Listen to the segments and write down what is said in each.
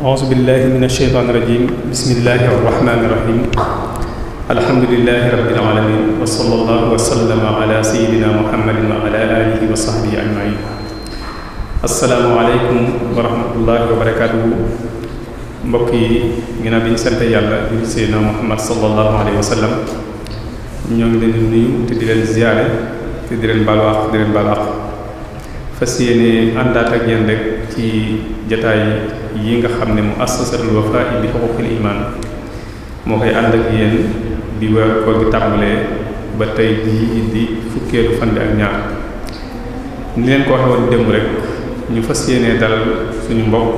auzu billahi min asheytaan irajim bismillahi arrahmani irrahim alhamdulilahi rabbil alamin wa sallallahu wa sallama ala sayidina muhammadin wa ala alihi wa sahbihi ajmain assalaamu aleykum wa rahmatullahi wa barakatuhu. mbokk yi ginnaaw bi ñu sant yàlla di sayidina muhammad sallallahu alayhi wa sallam ñoo ngi leen di nuyu te di leen ziyaare te di leen baalu àq di leen baalu àq fas yéene àndaat ak yéen rek ci jataay yi nga xam ne mu assasatul Wafa bi huquqil iman moo koy ànd ak yéen bi weer koor gi tàmbalee ba tey jii di fukkeelu fan bi ak ñaar ni leen ko waxe woon démb rek ñu fas yéene dalal suñu mbokk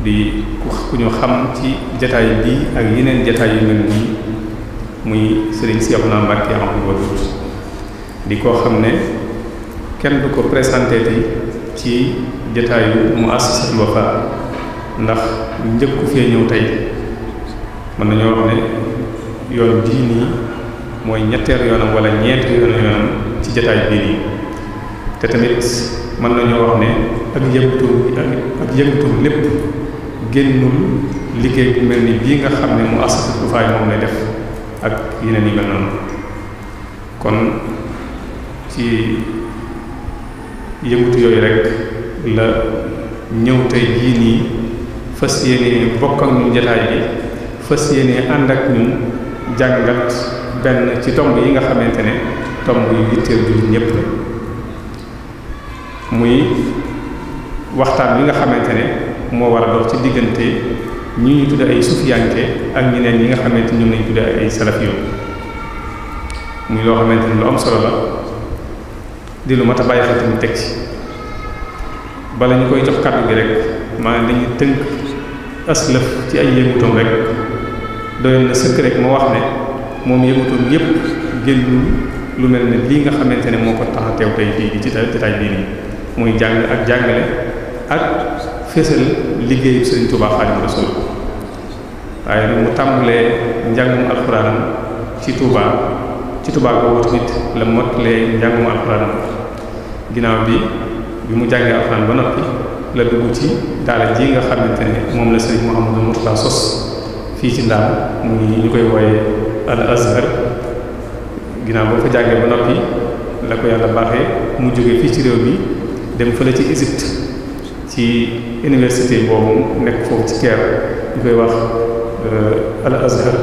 di ku ñu xam ci jataay bi ak yeneen jataay yu mel nii muy Serigne Cheikhouna Mbacké Abdoul Wadoud di koo xam ne kenn du ko présenté ci jataayu mu assasatul Wafa ndax njëkku fee ñëw tey mën nañoo wax ne yoon bii nii mooy ñetteelu yoonam wala ñeenteelu yoonam ci jataay bii nii te tamit mën nañoo wax ne ak yëngatu lépp génnul liggéey bu mel ni bii nga xam ne mu assasatul Wafa moom lay def ak yeneen yi mel noonu kon ci yëngatu yooyu rek la ñëw tey jii nii fas yéene bokk ak ñun jataay bi fas yéene ànd ak ñun jàngat benn ci tomb yi nga xamante ne tomb yu yitteel jullit ñépp la muy waxtaan bi nga xamante ne moo war a dox ci diggante ñi ñu tudde ay sufiyanke ak ñeneen ñi nga xamante ñoom lañu tudde ay salafiyo muy loo xamante ne lu am solo la di lu mat a bàyyi xel tamit teg ci bala ñu koy jox kàddu gi rek maanaam dañuy tënk aslëf ci ay yëngutoom rek doyoon na sëkk rek moo wax ne moom yëngutoom yépp génnul lu mel ne lii nga xamante ne moo ko tax a teew tey fii ci jotaay bii nii muy jàng ak jàngale ak fésal liggéeyu Sëriñ Tuubaa Xaadimu Rasuul waaye nag mu tàmbalee njàngum alxuraanam ci Tuubaa boobu tamit la mottalee njàngum alxuraanam ginnaaw bi mu jàngee alxuraan ba noppi la dugg ci daara ji nga xamante ne moom la Sëriñ Mouhamadou Mourtada sos fii ci Ndaam muy ñu koy wooye al Azhar ginnaaw boo fa jàngee ba noppi la ko yàlla baaxee mu jógee fii ci réew mi dem fële ci Égypte ci université boobu nekk foofu ci Caire ñu koy wax al Azhar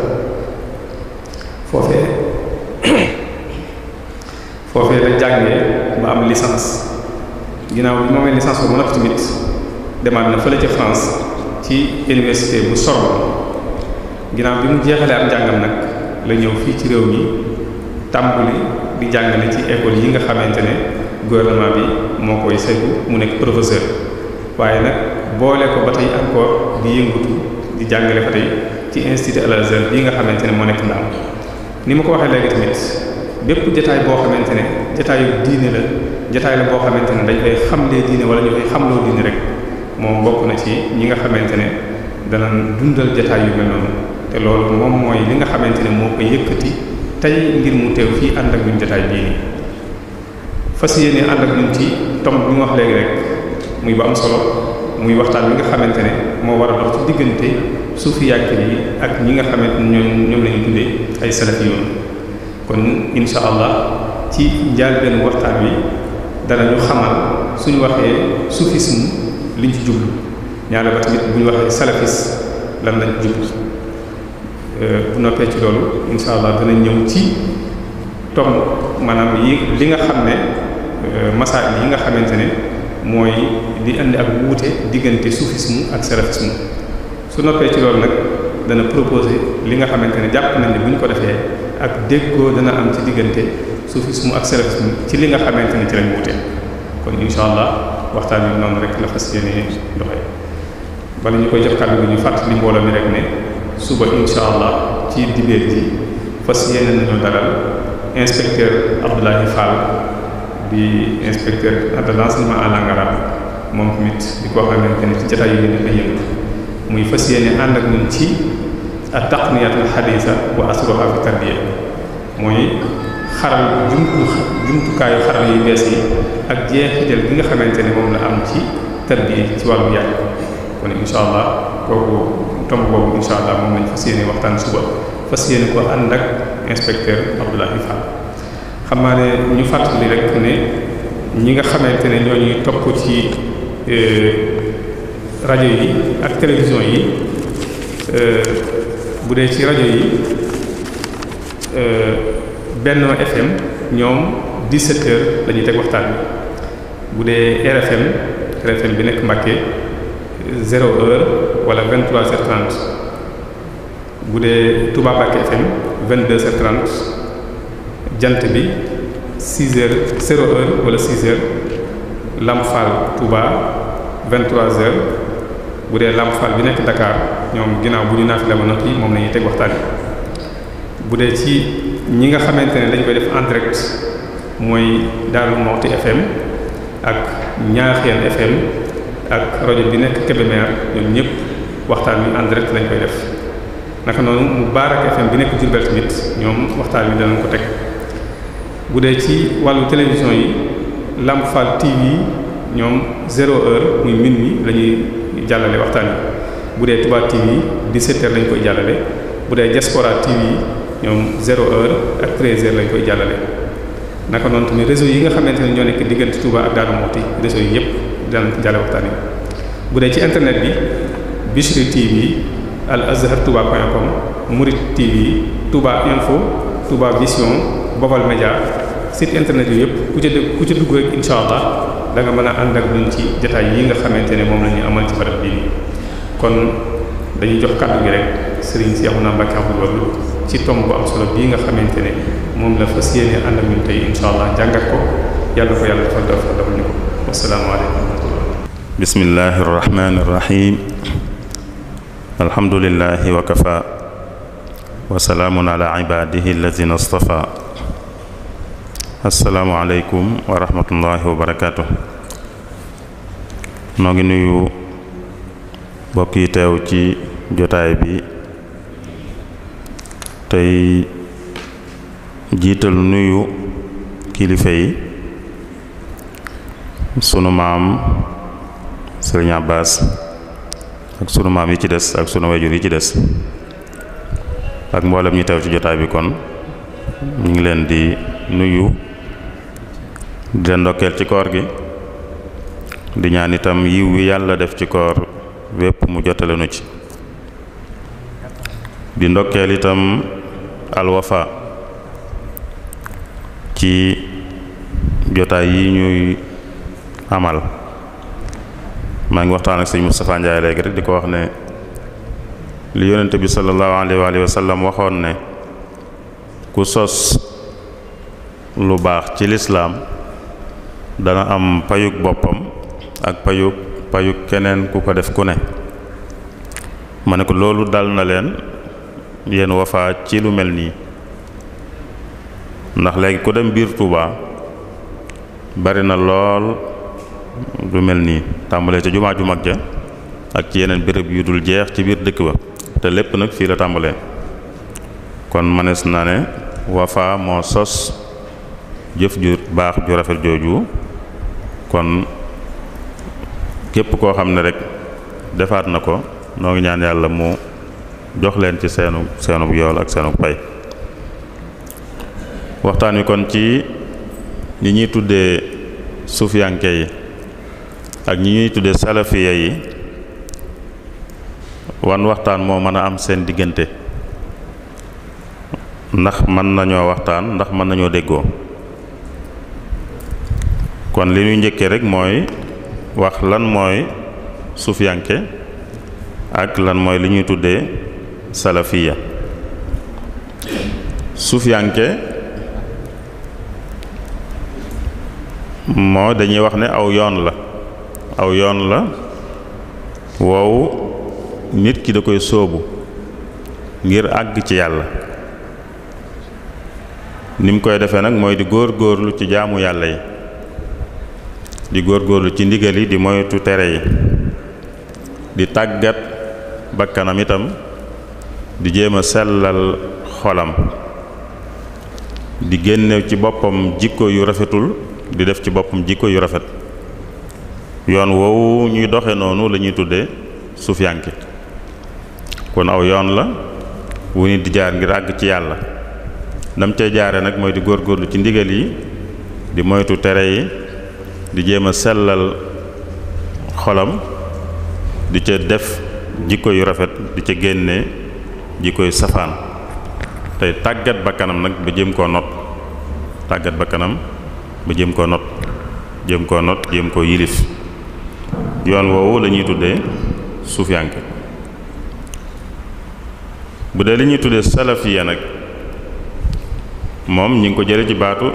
foofee la jàngee ba am licence ginnaaw bi moomee licence boobu nag tamit demaat na fële ca France ci université bu Sorbonne ginnaaw bi mu jeexalee am jàngam nag la ñëw fii ci réew mi tàmbuli di jàngale ci école yi nga xamante ne gouvernement bi moo koy saytu mu nekk professeur waaye nag boole ko ba tey encore di yëngatu di jàngale fa tey ci institut Al Azhar bii nga xamante ne moo nekk Ndaam ni ma ko waxee léegi tamit bépp jataay boo xamante ne jataayu diine la jataay la boo xamante ne dañ koy xamlee diine wala ñu koy xamloo diine rek moom bokk na ci ñi nga xamante ne dana dundal jataay yu mel noonu te loolu moom mooy li nga xamante ne moo koy yëkkati tey ngir mu teew fii ànd ak ñun jataay bii nii fas yéene ànd ak ñun ci tomb bi mu wax léegi rek muy ba am solo muy waxtaan bi nga xamante ne moo war a dox ci diggante suufiyanke yi ak ñi nga xamante ne ñoom lañu tuddee ay salafiyoon kon insha allah ci njëlbéenu waxtaan wi danañu xamal suñu waxee soufisme liñ ci jublu ñaare ba tamit bu ñu waxee salafis lan lañ jublu bu noppee ci loolu insha allah danañ ñëw ci tomb maanaam li nga xam ne masaal yi nga xamante ne mooy di indi ak wuute diggante soufisme ak salafisme su noppee ci loolu nag dana proposer li nga xamante ne jàpp nañ ne bu ñu ko defee ak déggoo dana am ci diggante soufisme ak salafisme ci li nga xamante ne ci lañ wuute kon insha allah waxtaan wi noonu rek la fas yéene doxee bala ñu koy jox kàddu gi ñu fàttali mbooloo mi rek ne suba insha allah ci dibéer ji fas yéene nañu dalal inspecteur Abdoulaye Fall di inspecteur de l'enseignement en langue arabe moom tamit di ko xamante ne ci jotaay yi dafay yëngu muy fas yéene ànd ak ñun ci at-taqniyatul haditha wa asruha fi tarbiya mooy xaral jumtukaayu xaral yu bees yi ak jeexital bi nga xamante ne moom la am ci tarbiya ci wàllu yàq kon incha allah kooku tomb boobu incha allah moom lañ fas yéene waxtaan suba fas yéene ko ànd ak inspecteur Abdoulaye Fall. xam naa ne ñu fàttali rek ne ñi nga xamante ne ñoo ñuy topp ci rajo yi ak télévision yi bu dee ci rajo yi Benno FM ñoom 17h la ñuy teg waxtaan bi bu dee RFM bi nekk Mbacké 0h wala 23h30 bu dee Touba Mbacké FM 22h30 jant bi 6h 0h wala 6h Lamp Fall Touba 23h bu dee Lamp Fall bi nekk Dakar ñoom ginnaaw bu ñu naafila ba noppi moom la ñuy teg waxtaan bi bu dee ci ñi nga xamante ne dañ koy def en direct mooy Darou Moukhty FM ak Ñaaxeen FM ak rajo bi nekk Kébémer ñoom ñëpp waxtaan wi en direct lañ koy def naka noonu Moubarak FM bi nekk Diourbel tamit ñoom waxtaan wi danañ ko teg bu dee ci wàllu télévision yi Lamp Fall TV ñoom 0h muy minuit la ñuy jàllale waxtaan wi bu dee Touba TV 17h lañ koy jàllale bu dee Diaspora TV ñoom 0h ak 13h lañ koy jàllale naka noonu tamit réseau yi nga xamante ne ñoo nekk diggante Touba ak Darou Moukhty réseau yi yëpp danañ ko jàllale waxtaan wi bu dee ci internet bi Bichri TV Al Azhar Touba.com Murid TV Touba Info Touba Vision Bobal Média site internet yu yëpp ku ci dugg rek incha allah da nga mën a ànd ak ñun ci jotaay yi nga xamante ne moom la ñu amal ci barab bii kon dañuy jox kàddu gi rek Serigne Cheikhouna Mbacké Abdoul Wadoud ci tomb bu am solo bii nga xamante ne moom la fas yéene ànd ak ñun tey incha allah jàngat ko yàlla ko yàlla defal ñu ko wasalaamaaleykum wa rahmatullah. bismillahi rahmaani rahim. alhamdulillahi wa kafa. wa salaamun ala ibadihi allazina istafa. assalaamu aleykum wa rahmatullahi wa barakaatu. noo ngi nuyu mbokk yi teew ci jotaay bi tey jiital nuyu kilifa yi sunu maam Sëriñ Abbas ak sunu maam yi ci des ak sunu wayjur yi ci des ak mboolem ñi teew ci jotaay bi kon ñu ngi leen di nuyu di leen ndokkeel ci koor gi di ñaan itam yiw wi yàlla def ci koor wépp mu jotale nu ci di ndokkeel itam alwafa ci jotaay yi ñuy amal maa ngi waxtaan ak sëñ Moustapha Ndiaye léegi rek di ko wax ne li yonente bi sallallahu alayhi wa sallam waxoon ne ku sos lu baax ci lislaam dana am payug boppam ak payug keneen ku ko def ku ne ma ne ko loolu dal na leen yéen Wafa ci lu mel nii ndax léegi ku dem biir Touba bari na lool lu mel nii tàmbalee ca jumaa ju mag ja ak ci yeneen béréb yu dul jeex ci biir dëkk ba te lépp nag fii la tàmbalee kon mënees na ne Wafa moo sos jëf ju baax ju rafet jooju kon képp koo xam ne rek defaat na ko noo ngi ñaan yàlla mu jox leen ci seenu yool ak seenu pay waxtaan wi kon ci ñi ñuy tuddee sufiyanke yi ak ñi ñuy tuddee salafiya yi wan waxtaan moo mën a am seen diggante ndax mën nañoo waxtaan ndax mën nañoo déggoo kon li ñuy njëkkee rek mooy wax lan mooy sufiyanke ak lan mooy li ñuy tuddee salafiya sufiyanke moo dañuy wax ne aw yoon la woowu nit ki da koy sóobu ngir àgg ci yàlla ni mu koy defee nag mooy di góor-góorlu ci jaamu yàlla yi di góor-góorlu ci ndigal yi di moytu tere yi di tàggat bakkanam itam di jéem a sellal xolam di génne ci boppam jikko yu rafetul di def ci boppam jikko yu rafet yoon woowu ñuy doxe noonu la ñuy tuddee suufiyanke kon aw yoon la wu nit di jaar ngir àgg ci yàlla nam cay jaare nag mooy di góorgóorlu ci ndigal yi di moytu tere yi di jéem a sellal xolam di ca def jikko yu rafet di ca génne jikko yu safaan tey tàggat bakkanam nag ba jéem koo not tàggat bakkanam ba jéem koo not jéem koo yilif yoon woowu la ñuy tuddee suufiyanke bu dee li ñuy tuddee salafiya nag moom ñi ngi ko jële ci baatu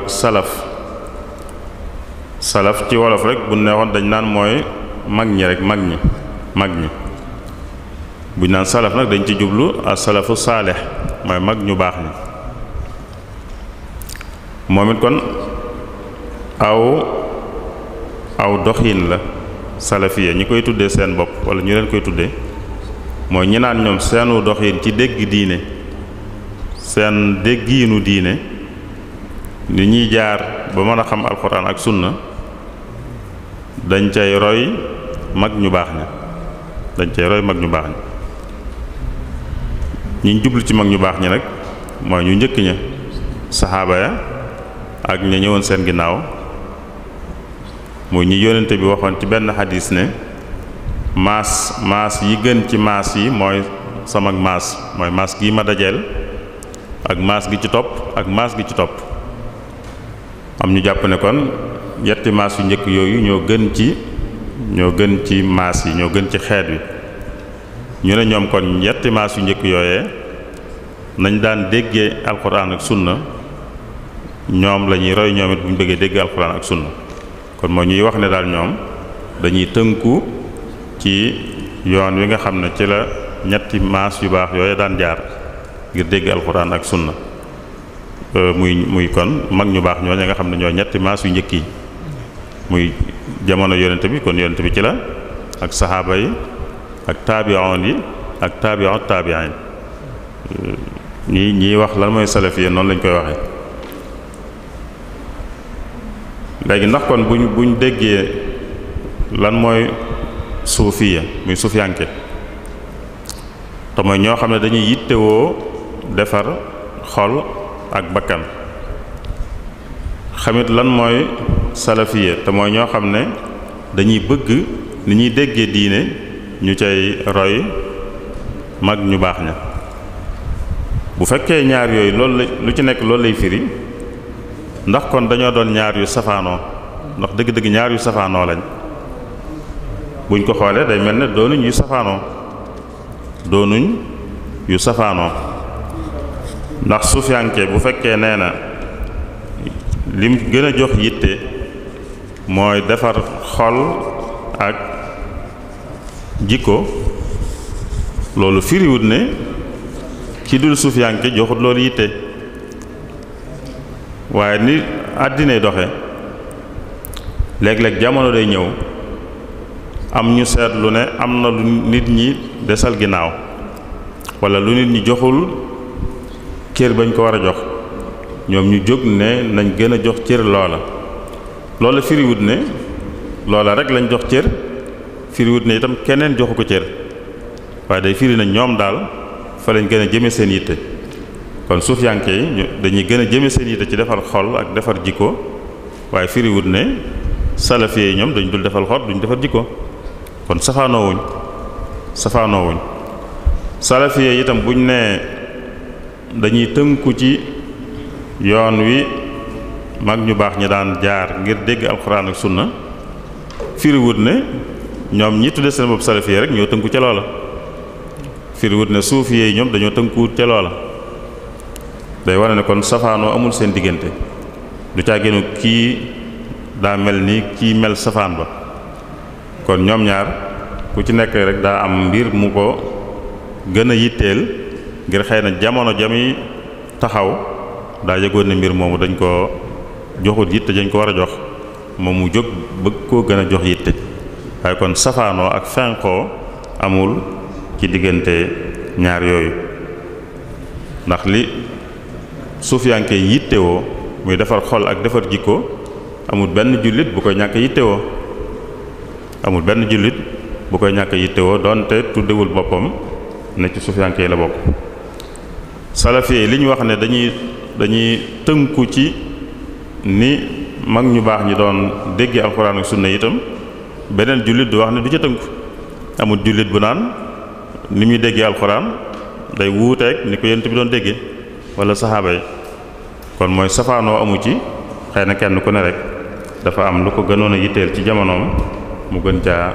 salaf ci wolof rek bu neexoon dañ naan mooy mag ñi rek mag ñi buñ naan salaf nag dañ ci jublu as salafu saalih mooy mag ñu baax ñi moom it kon aw doxin la salafiya ñi koy tuddee seen bopp wala ñu leen koy tuddee mooy ñi naan ñoom seenu doxin ci dégg diine seen déggiinu diine ni ñuy jaar ba mën a xam alxuraan ak sunna dañ cay roy mag ñu baax ñi jublu ci mag ñu baax ñi nag mooy ñu njëkk ña saxaaba ya ak ña ñëwoon seen ginnaaw muy ñi yónnente bi waxoon ci benn xadis ne maas yi gën ci maas yi mooy sama maas mooy maas gi ma dajeel ak maas gi ci topp ak maas gi ci topp am ñu jàpp ne kon yetti maas yu njëkk yooyu ñoo gën ci maas yi ñoo gën ci xeet wi ñu ne ñoom kon yetti maas yu njëkk yooyee nañ daan déggee alxuraan ak sunna ñoom la ñuy roy ñoom it bu ñu bëggee déggee alxuraan ak sunna kon moo ñuy wax ne daal ñoom dañuy tënku ci yoon wi nga xam ne ci la ñetti maas yu baax yooyu daan jaar ngir dégg alxuraan ak sunna muy kon mag ñu baax ñooñu nga xam ne ñoo ñetti maas yu njëkk yi muy jamono yonent bi kon yonent bi ci la ak saxaaba yi ak taabi'oon yi ak taabi'oon taabi'in ñii wax lan mooy salafiya noonu lañ koy waxee léegi ndax kon buñ déggee lan mooy suufiya muy suufiyanke te mooy ñoo xam ne dañuy yittewoo defar xol ak bakkan xamit lan mooy salafiya te mooy ñoo xam ne dañuy bëgg ni ñuy déggee diine ñu cay roy mag ñu baax ña bu fekkee ñaar yooyu loolu lu ci nekk loolu lay firi ndax kon dañoo doon ñaar yu safaanoo ndax dëgg-dëgg ñaar yu safaanoo lañ buñ ko xoolee day mel ne doonuñ yu safaanoo ndax suufiyanke bu fekkee nee na lim gën a jox yitte mooy defar xol ak jikko loolu firiwut ne ki dul suufiyanke joxut loolu yitte waaye ni àddinay doxe léeg-léeg jamono day ñëw am ñu seetlu ne am na lu nit ñi desal ginnaaw walla lu nit ñi joxul cër bañ ko war a jox ñoom ñu jóg ne nañ gën a jox cër loola firiwut ne loola rek lañ jox cër firiwut ne itam keneen joxu ko cër waaye day firi na ñoom daal fa lañ gën a jëme seen yitte kon suufiyanke yi dañuy gën a jëme seen yitte ci defar xol ak defar jikko waaye firiwut ne salafiye yi ñoom dañ dul defal xol duñ defar jikko kon safaanoowuñ salafiye yi itam buñ ne dañuy tënku ci yoon wi mag ñu baax ñi daan jaar ngir dégg alxuraan ak sunna firiwut ne ñoom ñi tudde seen bopp salafiye rek ñoo tënku ca loola firiwut ne suufiye yi ñoom dañoo tënkuwut ca loola day wane ne kon safaanoo amul seen diggante du caa génnu kii daa mel ni kii mel safaan ba kon ñoom ñaar ku ci nekk rek daa am mbir mu ko gën a yitteel ngir xëy na jamono jami taxaw daa yëgoon ne mbir moomu dañ ko joxut yitte dañ ko war a jox moom mu jóg bëgg koo gën a jox yitte waaye kon safaanoo ak fenqoo amul ci diggante ñaar yooyu ndax li suufiyanke yittewoo muy defar xol ak defar jikko amul benn jullit bu koy ñàkk yittewoo amul benn jullit bu koy ñàkk yittewoo donte tuddewul boppam ne ci sufiyanke yi la bokk. salafi yi li ñu wax ne dañuy tënku ci ni mag ñu baax ñi doon déggee alxuraan ak sunna itam beneen jullit du wax ne du ca tënku. amul jullit bu naan ni muy déggee alxuraan day wuuteeg ni ko yonent bi doon déggee wala saxaaba yi kon mooy safaanoo amu ci. xëy na kenn ku ne rek dafa am lu ko gënoon a yitteel ci jamonoom mu gën caa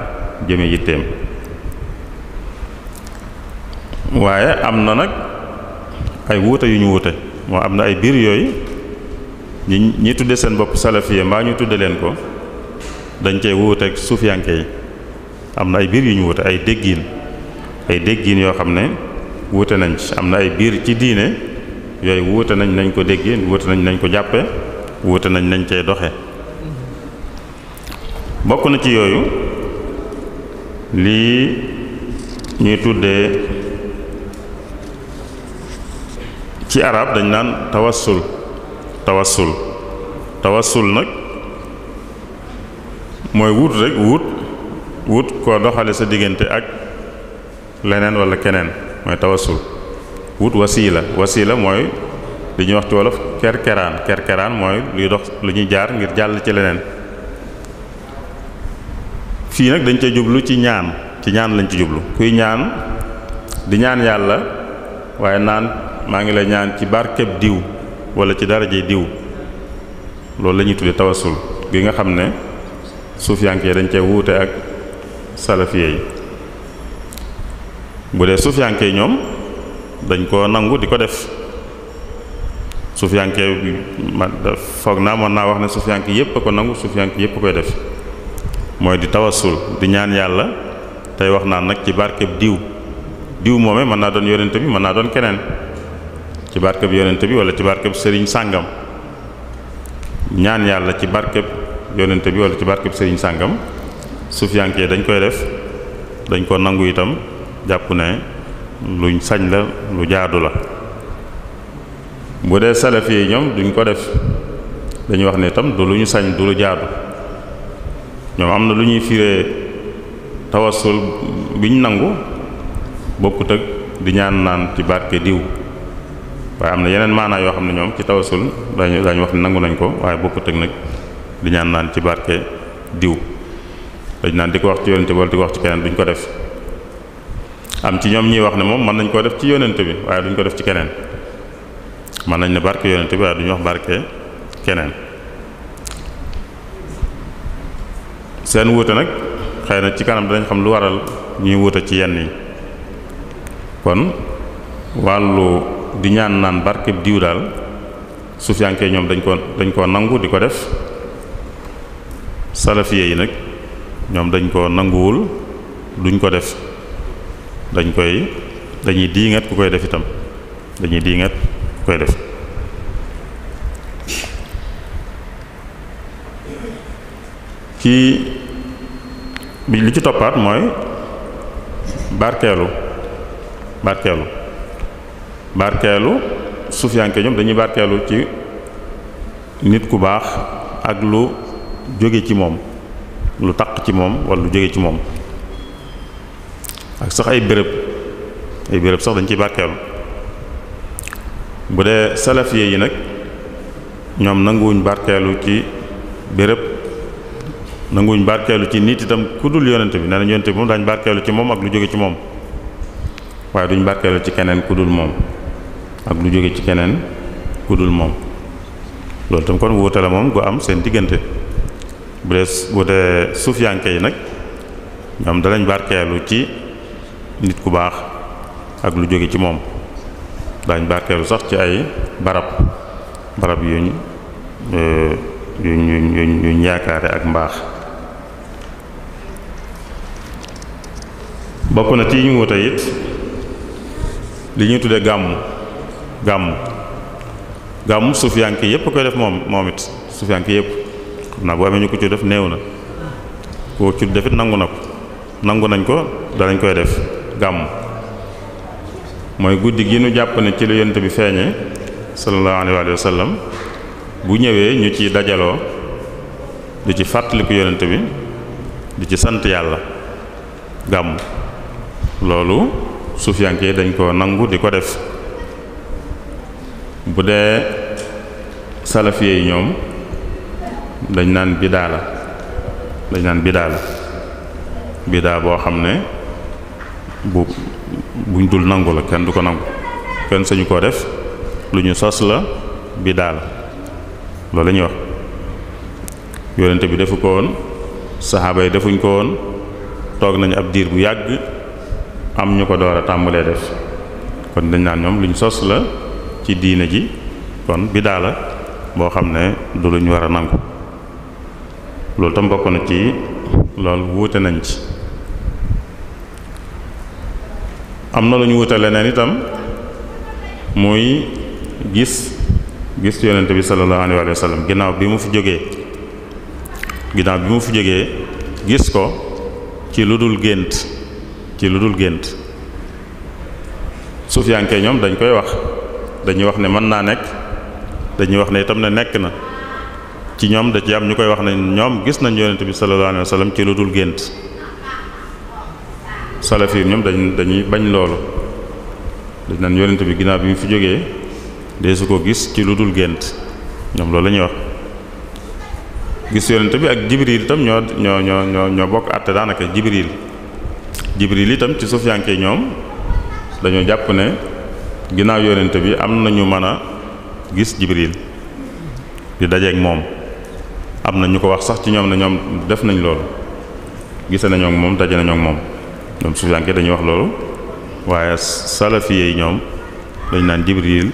jëme yitteem. waaye am na nag ay wuute yu ñu wuute moo am na ay biir yooyu ñi tudde seen bopp salafiya mbaa ñu tudde leen ko dañ cey wuuteeg suufiyanke yi. am na ay biir yu ñu wuute ay déggiin yoo xam ne wuute nañ ci. am na ay biir ci diine yooyu wuute nañ ko déggee wuute nañ ko jàppe wuute nañ cey doxe. bokk na ci yooyu lii ñuy tuddee ci arab dañ naan tawassul nag mooy wut rek wut koo doxale sa diggante ak leneen wala keneen mooy tawassul. wut wasiila mooy li ñuy wax ci wolof kerkeraan mooy luy dox lu ñuy jaar ngir jàll ci leneen. fii nag dañ ca jublu ci ñaan lañ ci jublu. kuy ñaan di ñaan yàlla waaye naan maa ngi lay ñaan ci barkeb diw wala ci daraje diw loolu la ñuy tuddee tawassul gi nga xam ne suufiyanke yi dañ cee wuute ak salafiye yi. bu dee suufiyanke yi ñoom dañ koo nangu di ko def. suufiyanke bi foog naa mën naa wax ne suufiyanke yépp a ko nangu suufiyanke yépp a koy def mooy di tawassul di ñaan yàlla tey wax naan nag ci barkeb diw moome mën naa doon yonent bi mën naa doon keneen ci barkeb yonent bi wala ci barkeb sëriñ sàngam. ñaan yàlla ci barkeb yonent bi wala ci barkeb sëriñ sàngam suufiyanke dañ koy def dañ ko nangu itam jàpp ne luñ sañ la lu jaadu la. bu dee salafi yi ñoom duñ ko def dañuy wax ne itam du lu ñu sañ du lu jaadu. ñoom am na lu ñuy firee tawassul biñ nangu bokkut ak di ñaan naan ci barke diw waaye am na yeneen maanaa yoo xam ne ñoom ci tawassul dañu wax ne nangu nañ ko waaye bokkut ak nag di ñaan naan ci barke diw. dañ naan di ko wax ci yonente bi wala di ko wax ci keneen duñ ko def. am ci ñoom ñuy wax ne moom mën nañ koo def ci yonente bi waaye duñ ko def ci keneen. mën nañ ne barke yonente bi waaye duñu wax barke keneen. seen wuute nag xëy na ci kanam danañ xam lu waral ñuy wuute ci yenn yi. kon wàllu di ñaan naan barke diw daal suufiyanke ñoom dañ koo nangu di ko def. salafiye yi nag ñoom dañ koo nanguwul duñ ko def. dañuy diingat ku koy def itam dañuy diingat ku koy def. kii bi li ci toppaat mooy barkeelu suufiyanke ñoom dañuy barkeelu ci nit ku baax ak lu jóge ci moom lu taq ci moom wala lu jóge ci moom ak sax ay béréb sax dañ ciy barkeelu. bu dee salafiye yi nag ñoom nanguwuñ barkeelu ci béréb nanguwuñ barkeelu ci nit itam ku dul yonent bi nee na yonent bi moom daañu barkeelu ci moom ak lu jóge ci moom waaye duñ barkeelu ci keneen ku dul moom ak lu jóge ci keneen ku dul moom. loolu tam kon wuute la moom gu am seen diggante. bu dee suufiyanke yi nag ñoom danañ barkeelu ci nit ku baax ak lu jóge ci moom daañ barkeelu sax ci ay barab yuñ yaakaare ak mbaax. bokk na ci ñu wuute it li ñuy tuddee gàmmu suufiyanke yépp koy def moom it suufiyanke yépp xam naa bu amee ñu ko ci def néew na ko ci defit nangu nañ ko danañ koy def. gàmmu mooy guddi gi nu jàpp ne ci la yonent bi feeñe sallallahu alayhi wa sallam bu ñëwee ñu ci dajaloo di ci fàttaliku yonent bi di ci sant yàlla gàmm loolu sufiyanke dañ ko nangu di ko def. bu dee salafiye yi ñoom dañ naan bidaa la bidaa boo xam ne buñ dul nangu la, kenn du ko nangu, kenn sañu koo def, lu ñu sos la, bidaa la loolu la ñuy wax. yonente bi defu ko woon, saxaaba yi defuñ ko woon, toog nañu ab diir bu yàgg am ñu ko door a tàmbalee def, kon dañ naan ñoom lu ñu sos la ci diine ji, kon bidaa la boo xam ne du lu ñu war a nangu. loolu tam bokk na ci loolu wuute nañ ci. am na lu ñu wuute leneen itam muy gis yonente bi sallallahu alayhi wa sallam ginnaaw bi mu fi jógee gis ko ci lu dul gént sufiyanke ñoom dañ koy wax, dañuy wax ne mën naa nekk, dañuy wax ne itam ne nekk na. ci ñoom da ci am ñu koy wax ne ñoom gis nañ yonente bi sallallahu alayhi wa sallam ci lu dul gént. salafi ñoom dañuy bañ loolu, dañ naan yonente bi ginnaaw bi mu fi jógee dee su ko gis ci lu dul gént, ñoom loolu la ñuy wax. gis yonente bi ak jibril itam ñoo bokk àtte daanaka. jibril itam ci sufiyanke ñoom dañoo jàpp ne ginnaaw yonente bi am nañu mën a gis jibril di dajeek moom. am na ñu ko wax sax ci ñoom ne ñoom def nañ loolu, gise nañoo ak moom, daje nañoo ak moom. ñoom sufiyanke dañuy wax loolu, waaye salafiye yi ñoom dañ naan jibril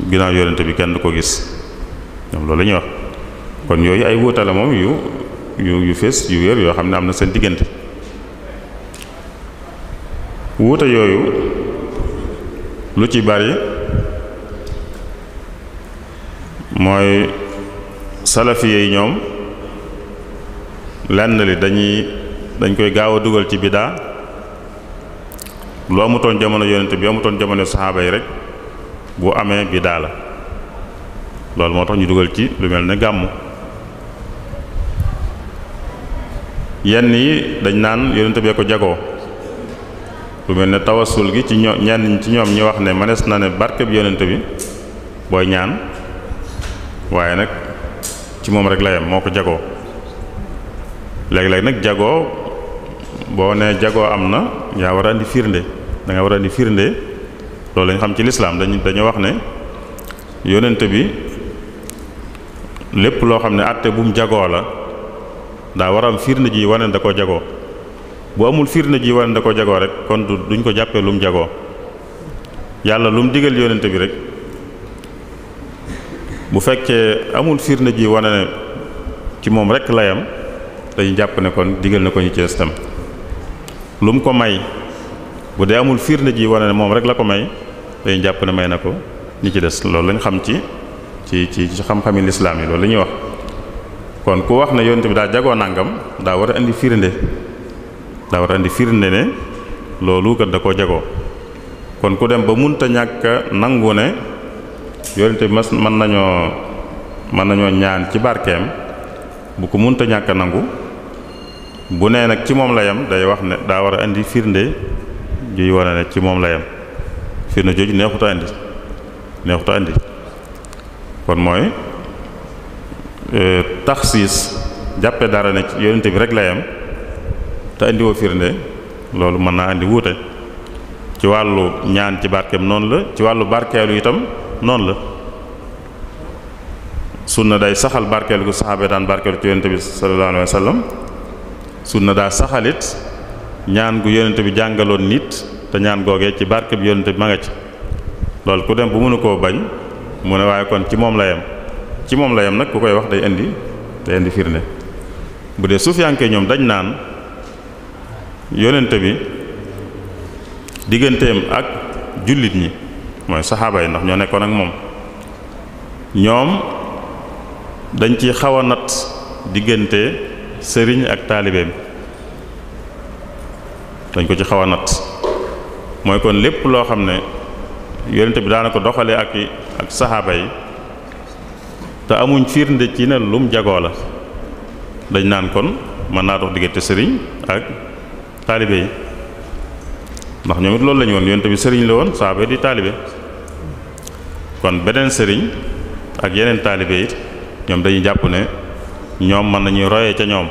ginnaaw yonente bi kenn du ko gis, ñoom loolu la ñuy wax. kon yooyu ay wuute la moom yu fees yu wér yoo xam ne am na seen diggante. wuute yooyu lu ci bari mooy salafiye yi ñoom lenn li dañ koy gaaw a dugal ci bidaa. lu amutoon jamono yonente bi amutoon jamono saxaaba yi rek bu amee bidaa la. loolu moo tax ñu dugal ci lu mel ne gàmmu. yenn yi dañ naan yonente bee ko jagoo, lu mel ne tawasul gi ci ñenn ci ñoom ñu wax ne manees na ne barke bi yonente bi booy ñaan, waaye nag ci moom rek la yem, moo ko jagoo. léeg-léeg nag jagoo, boo nee jagoo am na, yaa war a andi firnde, da nga war a andi firnde. loolu lañ xam ci lislaam, dañu wax ne yonente bi lépp loo xam ne àtte bu mu jagoo la daa war a am firnde ji wane da koo jagoo. bu amul firnde ji wane da koo jagoo rek kon duñ ko jàppee lu mu jagoo. yàlla lu mu digal yonente bi rek bu fekkee amul firnde ji wane ne ci moom rek la yam, dañu jàpp ne kon digal na ko ñu ci des tam. lu mu ko may bu dee amul firnde ji wane ne moom rek la ko may, dañu jàpp ne may na ko ñi ci des. loolu lañ xam ci xam-xami lislaam yi, loolu la ñuy wax. kon ku wax ne yonent bi daa jagoo nangam daa war a indi firnde, ne loolu kat da koo jagoo. kon ku dem ba munta ñàkk nangu ne yonent bi mën nañoo ñaan ci barkeem, bu ko munta ñàkk nangu, bu nee nag ci moom la yem, day wax ne daa war a indi firnde juy wane ne ci moom la yem. firnde jooju neexuta indi kon mooy taxsiis, jàppe dara ne ci yonente bi rek la yem te indiwoo firnde, loolu mën naa indi wuute. ci wàllu ñaan ci barkeem noonu la, ci wàllu barkeelu itam noonu la. sunna day saxal barkeelu gu saxaaba daan barkeelu ci yonente bi sallallahu alayhi wa sallam. sunna daa saxalit ñaan gu yonente bi jàngaloon nit te ñaan googee ci barke bi yonente bi ma nga ci. loolu ku dem bu mënu koo bañ mu ne waaye kon ci moom la yem nag ku koy wax day indi firnde. bu dee sufiyanke ñoom dañ naan yonente bi digganteem ak jullit ñi mooy saxaaba yi, ndax ñoo nekkoon ak moom, ñoom dañ ci xaw a nat diggante sëriñ ak taalibeem, dañ ko ci xaw a nat. mooy kon lépp loo xam ne yonente bi daana ko doxalee ak saxaaba yi te amuñ firnde ci ne lum jagoo la, dañ naan kon mën naa dox diggante sëriñ taalibe yi ndax ñoom it loolu lañu woon yonent bi sëriñ la woon saaba di taalibe kon beneen sëriñ ak yeneen taalibe it ñoom dañuy jàpp ne ñoom mën nañuy royee ca ñoom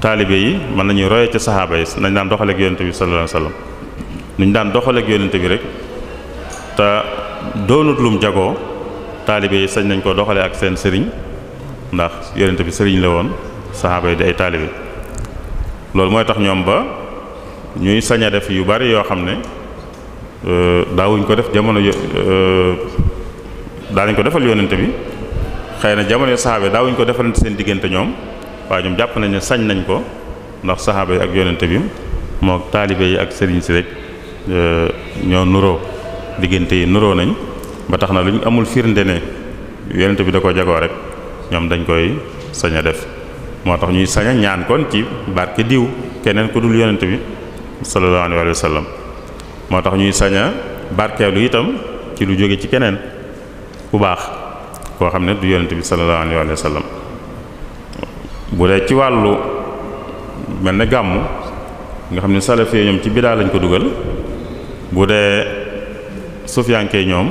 taalibe yi mën nañuy royee ca saxaaba yi nañ daan doxaleek yonent bi sallallahu alayhi wasallam nuñ daan doxaleek yonent bi rek te doonut lum jagoo taalibe yi sañ nañ ko doxale ak seen sëriñ ndax yonent bi sëriñ la woon saxaaba yi di ay taalibe loolu mooy tax ñoom ba ñuy sañ a def yu bari yoo xam ne daawuñ ko def jamono daanañ ko defal yonent bi xëy na jamono saxaaba yi daawuñ ko defalante seen diggante ñoom waaye ñoom jàpp nañ ne sañ nañ ko ndax saxaaba yi ak yonent bi moo taalibe yi ak sëriñ si rek ñoo nuroo diggante yi nuroo nañ ba tax na lu ñu amul firnde ne yonent bi da ko jagoo rek ñoom dañ koy sañ a def moo tax ñuy sañ a ñaan kon ci barke diw keneen ku dul yonent bi sallallahu alayhi wa sallam moo tax ñuy sañ a barkeelu itam ci lu jóge ci keneen ku baax koo xam ne du yonent bi sallallahu alayhi wa sallam bu dee ci wàllu mel ne gàmmu nga xam ne salafee ñoom ci bidaa lañ ko dugal bu dee sufiyankee ñoom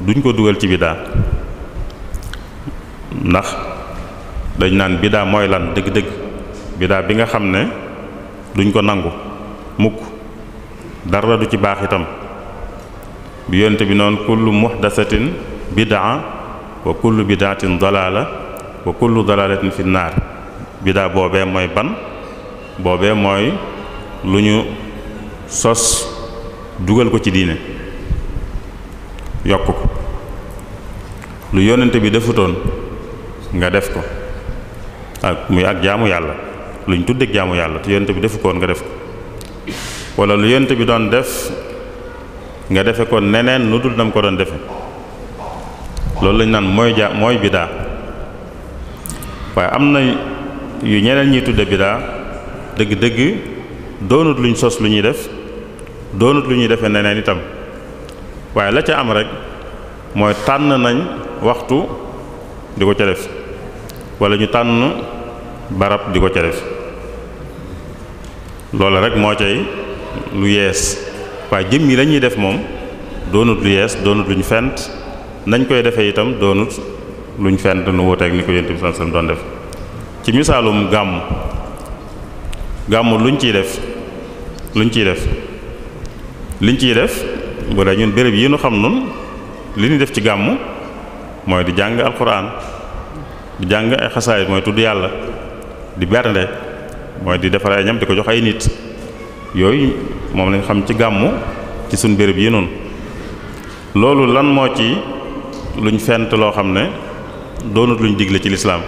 duñ ko dugal ci bidaa ndax dañ naan bidaa mooy lan dëgg-dëgg bidaa bi nga xam ne duñ ko nangu mukk dara du ci baax itam bi yonent bi noonu kullu muhdasatin bidaa wa kullu bidaatin dalaala wa kullu dalaalatin fi naar bidaa boobee mooy ban boobee mooy lu ñu sos dugal ko ci diine yokk ko lu yonent bi defutoon nga def ko ak muy ak jaamu yàlla luñ tuddeek jaamu yàlla te yonent bi defu koon nga def ko wala lu yonent bi doon def nga defe ko neneen nu dul nam ko doon defe loolu lañ naan mooy bidaa waaye am na yu ñeneen ñiy tudde bidaa dëgg-dëgg doonut luñ sos lu ñuy def doonut lu ñuy defe neneen itam waaye la ca am rek mooy tànn nañ waxtu di ko ca def wala ñu tànn barab di ko ca def loolu rek moo cay lu yees waaye jëm yi la ñuy def moom doonut lu yees doonut luñ fent nañ koy defee itam doonut luñ fent nu wuteek ni ko Yonent bi sallallahu alayhi wasallam doon def ci misaalum gàmmu liñ ciy def liñ ciy def bu dee ñun béréb yi ñu xam nun li ñu def ci gàmmu mooy di jàng alxuraan di jàng ay xasaayid mooy tudd yàlla di bernde mooy di defar ay ñam di ko jox ay nit yooyu moom lañ xam ci gàmmu ci suñ béréb yi noonu loolu lan moo ci luñ fent loo xam ne doonut luñ digle ci lislaam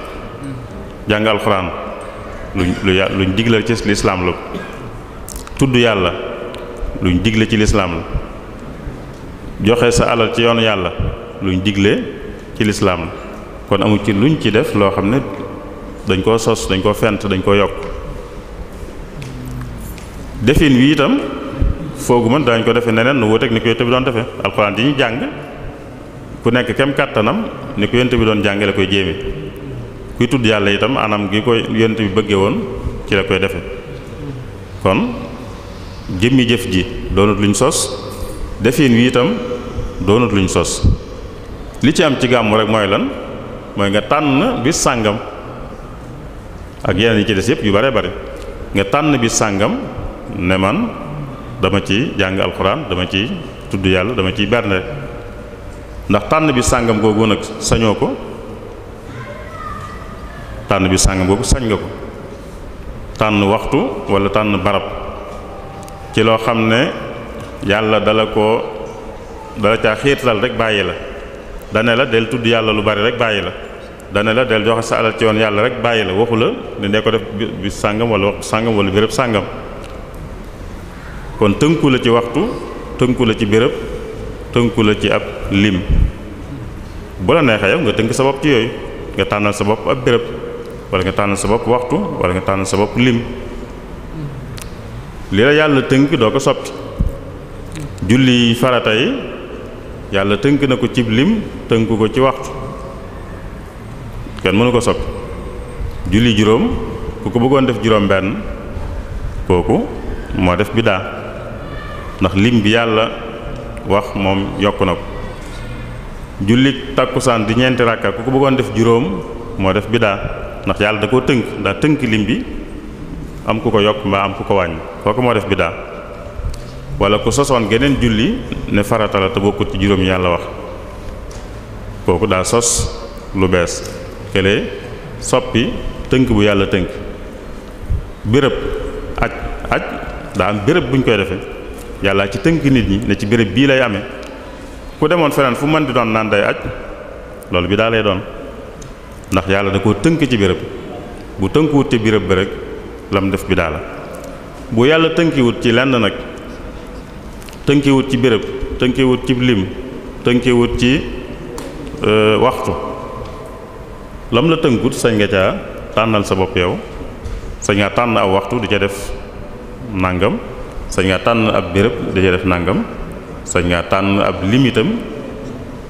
jàng alxuraan luñ digle ci lislaam la tudd yàlla luñ digle ci lislaam la joxe sa alal ci yoonu yàlla luñ digle ci lislaam la kon amu ci luñ ci def loo xam ne dañ koo sos dañ koo fent dañ koo yokk defin wi itam foogu man dañ ko defe neneen nu wuteek ni ko yonent bi doon defe alxuraan di ñu jàng ku nekk kem kàttanam ni ko yonent bi doon jàngale koy jéeme kuy tudd yàlla itam anam gi ko yonent bi bëggee woon ci la koy defe kon jëmmi jëf ji doonut luñ sos defin wi itam doonut luñ sos li ci am ci gàmmu rek mooy lan mooy nga tànn bis sàngam ak yeneen yi ci des yëpp yu bare bare nga tànn bis sàngam ne man dama ci jàng alxuraan dama ci tudd yàlla dama ciy bernde ndax tànn bis sàngam googu nag sañoo ko tànn bis sàngam googu sañ nga ko tànn waxtu wala tànn barab ci loo xam ne yàlla dala caa xiirtal rek bàyyi la dane la del tudd yàlla lu bari rek bàyyi la dane la del joxe sa alal ci yoon yàlla rek bàyyi la waxu la ne dee ko def bis sàngam wala waxtu sàngam wala béréb sàngam kon tënku la ci waxtu tënku la ci béréb tënku la ci ab lim bu la neexee yow nga tënk sa bopp ci yooyu nga tànnal sa bopp ab béréb wala nga tànnal sa bopp waxtu wala nga tànnal sa bopp lim li la yàlla tënk doo ko soppi julli farata yi yàlla tënk na ko cib lim tënk ko ci waxtu kenn mënu ko soppi julli juróom ku ko bëggoon def juróom benn kooku moo def biddaa ndax lim bi yàlla wax moom yokk na ko julli takkusaan di ñeenti rakka ku ko bëggoon def juróom moo def biddaa ndax yàlla da koo tënk daa tënk lim bi am ku ko yokk mbaa am ku ko wàññi kooku moo def biddaa wala ku sosoon geneen julli ne farata la te bokkut ci juróom yi yàlla wax kooku daa sos lu bees kële soppi tënk bu yàlla tënk béréb aj daa am béréb buñ koy defee yàlla ci tënk nit ñi ne ci béréb bii lay amee ku demoon feneen fu mën di doon naan day aj loolu bi daa lay doon ndax yàlla da koo tënk ci béréb bu tënkuwut ci béréb ba rek lam def bi daa la bu yàlla tënkiwut ci lenn nag tënkiwut ci béréb tënkiwut ci lim tënkiwut ci waxtu lam la tënkut sañ nga caa tànnal sa bopp yow sañ nga tànn aw waxtu di ca def nàngam sañ nga tànn ab béréb di ca def nàngam sañ nga tànn ab limitam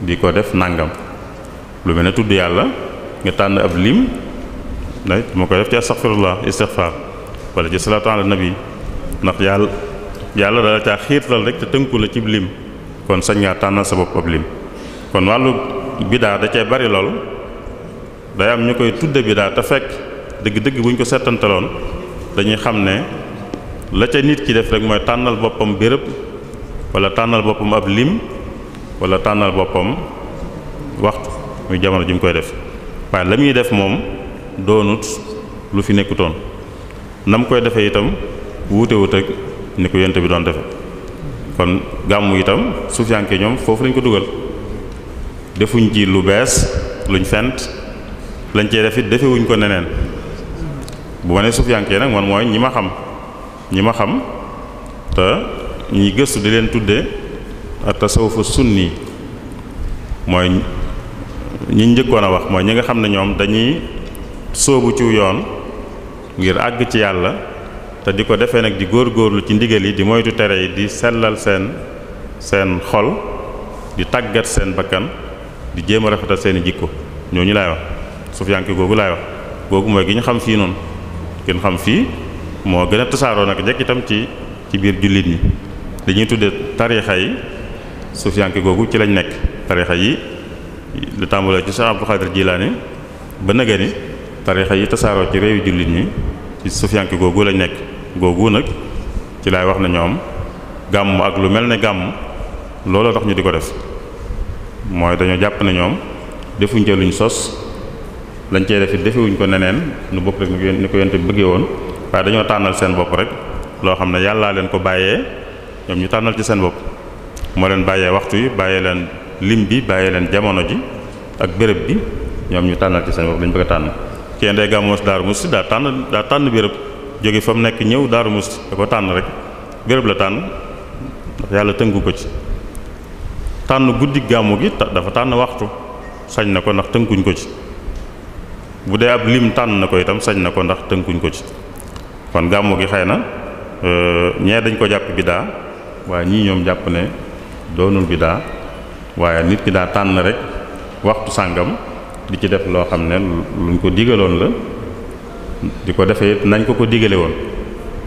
di ko def nàngam lu mel ne tudd yàlla nga tànn ab lim day moo koy def ci astaghfirullah istighfar wala ci salaatu ala nabi ndax yàlla dala caa xiirtal rek te tënku la ci lim kon sañ ngaa tànnal sa bopp ab lim kon wàllu bidaa da cee bari lool day am ñu koy tudde bidaa te fekk dëgg-dëgg bu ñu ko settantaloon dañuy xam ne la ca nit ki def rek mooy tànnal boppam béréb wala tànnal boppam ab lim wala tànnal boppam waxtu muy jamono ji mu koy def waaye la muy def moom doonut lu fi nekkutoon na mu koy defee itam wuutewut ak ni ko yonent bi doon defe kon gàmmu itam suufiyanke ñoom foofu lañ ko dugal defuñ ci lu bees luñ fent lañ cee def it defewuñ ko neneen bu ma nee suufiyanke nag man mooy ñi ma xam te ñi gëstu di leen tudde ak tasawufu sunni mooy ñi njëkkoon a wax mooy ñi nga xam ne ñoom dañuy sóobu ci yoon ngir àgg ci yàlla te di ko defee nag di góorgóorlu ci ndigal yi di moytu tere yi di sellal seen xol di tàggat seen bakkan di jéem a rafetal seeni jikko ñooñu laay wax sufiyanke googu laay wax googu mooy gi ñu xam fii noonu gën xam fii moo gën a tasaaroo nag jekk itam ci biir jullit ñi dañuy tudde tariixa yi sufiyanke googu ci lañ nekk tariixa yi lu tàmbalee ci Cheikh Abdul Xaadir Jilaani ba nëga ni tariixa yi tasaaroo ci réewi jullit ñi ci sufiyanke googu lañ nekk googu nag ci laay wax na ñoom gàmm ak lu mel ne gàmm looloo tax ñu di ko def mooy dañoo jàpp ne ñoom defuñ ca luñ sos lañ cee def it defewuñ ko neneen nu bokk rek ni ko yonent bi bëggee woon waaye dañoo tànnal seen bopp rek loo xam ne yàllaa leen ko bàyyee ñoom ñu tànnal ci seen bopp moo leen bàyyee waxtu yi bàyyee leen lim bi bàyyee leen jamono ji ak béréb bi ñoom ñu tànnal ci seen bopp lañ bëgg a tànn kenn day gàmmoo si Daaru Musti daa tànn béréb jóge fa mu nekk ñëw Daaru Musti da ko tànn rek béréb la tànn ndax yàlla tënku ko ci tànn guddi gàmmu gi dafa tànn waxtu sañ na ko ndax tënkuñ ko ci bu dee ab lim tànn na ko itam sañ na ko ndax tënkuñ ko ci kon gàmmu gi xëy na ñee dañ ko jàpp bidaa waaye ñii ñoom jàpp ne doonul bidaa waaye nit ki daa tànn rek waxtu sàngam di ci def loo xam ne luñ ko digaloon la di ko defee nañ ko digale woon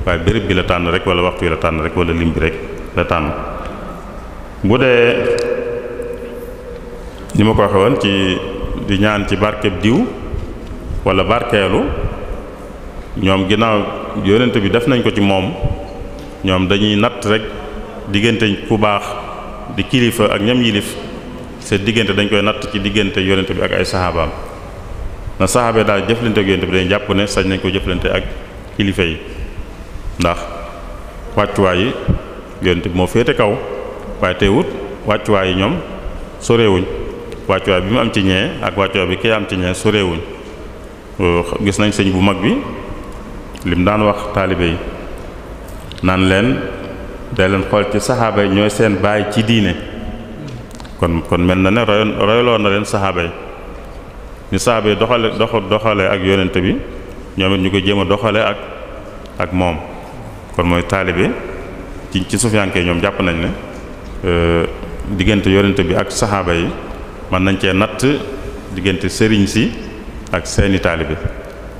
waaye béréb bi la tànn rek wala waxtu yi la tànn rek wala lim bi rek la tànn bu dee ni ma ko waxee woon ci di ñaan ci barkeb diw wala barkeelu ñoom ginnaaw yonent bi def nañ ko ci moom ñoom dañuy natt rek diggante ku baax di kilifa ak ñam yilif seen diggante dañ koy natt ci diggante yonent bi ak ay saxaabaam na saxaaba daal jëflante ak yonent bi dañuy jàpp ne sañ nañ ko jëflante ak kilifa yi ndax wàccuwaay yi yonent bi moo féete kaw waaye teewut wàccuwaay yi ñoom sorewuñ wàccuwaay bi mu am ci ñee ak wàccuwaay bi kii am ci ñee sorewuñ gis nañ sëñ bu mag bi lim daan wax taalibe yi naan leen day leen xool ci saxaaba yi ñooy seen baay ci diine kon mel na ne royloon na leen saxaaba yi ni saxaaba yi doxale ak yonent bi ñoom it ñu ko jéem a doxale ak moom kon mooy taalibe ci sufiyanke ñoom jàpp nañ ne diggante yonent bi ak saxaaba yi mën nañ cee natt diggante sëriñ si ak seeni taalibe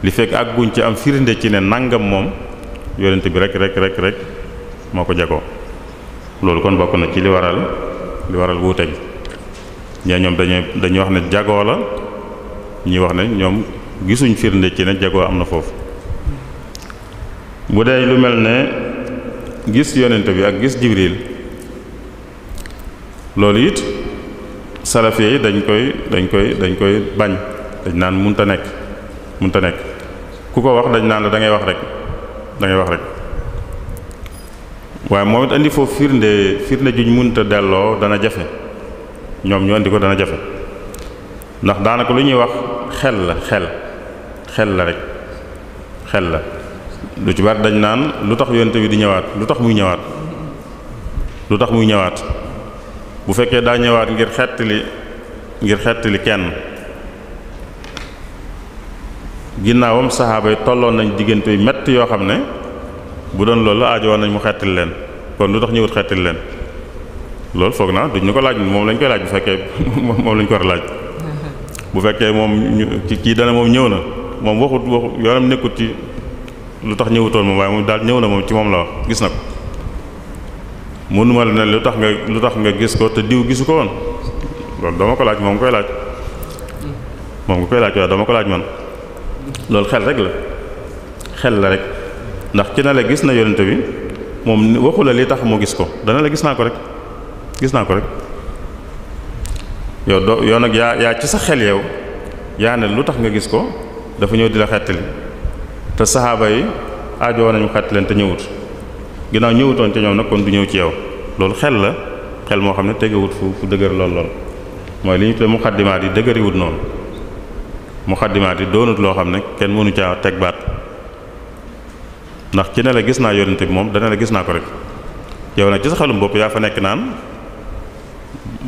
li fekk àgguñ ci am firnde ci ne nangam moom yonent bi rek moo ko jagoo. loolu kon bokk na ci li waral wuute gi ñee ñoom dañuy wax ne jagoo la, ñi wax ne ñoom gisuñ firnde ci ne jagoo am na foofu. bu dee lu mel ne gis yonent bi ak gis Jibril, loolu it salafi yi dañ koy bañ, dañ naan munta nekk ku ko wax dañ naan la da ngay wax rek waaye moom it andi foofu firnde juñ munta delloo dana jafe, ñoom ñu andi ko dana jafe, ndax daanaka lu ñuy wax xel la rek lu ci bari dañ naan lu tax yonent bi di ñëwaat, lu tax muy ñëwaat bu fekkee daa ñëwaat ngir xettali kenn, ginnaawam saxaaba yi tolloon nañ diggante yu metti yoo xam ne bu doon loolu aajo woon nañ mu xettali leen, kon lu tax ñëwut xettali leen, loolu foog naa duñ ñu ko laaj, moom lañ koy laaj bu fekkee moom lañ ko war a laaj. bu fekkee moom kii dana moom ñëw na, moom waxut yoonam nekkut ci lu tax ñëwutoon moom, waaye moom daal ñëw na moom ci moom la wax, gis na ko. mënuma la ne lu tax nga gis ko te diw gisu ko woon, loolu dama ko laaj, moom nga koy laaj waaye dama ko laaj man. loolu xel la rek ndax ci na la gis na yonent bi moom waxu la li tax mu gis ko, dana la gis naa ko rek yow nag yaa ci sa xel yow yaa ne lu tax nga gis ko, dafa ñëw di la xettali, te saxaaba yi aajoo nañu xettali leen te ñëwut, ginnaaw ñëwutoon ci ñoom nag kon du ñëw ci yow. loolu xel moo xam ne tegewut fu dëgër lool mooy li ñu tuddee muxaddimaat yi dëgëriwut noonu. muxaddimaat yi doonut loo xam ne kenn mënu caa teg baat, ndax ci ne la gis naa yonent bi moom dana la gis naa ko rek, yow nag ci sa xelum bopp yaa fa nekk naan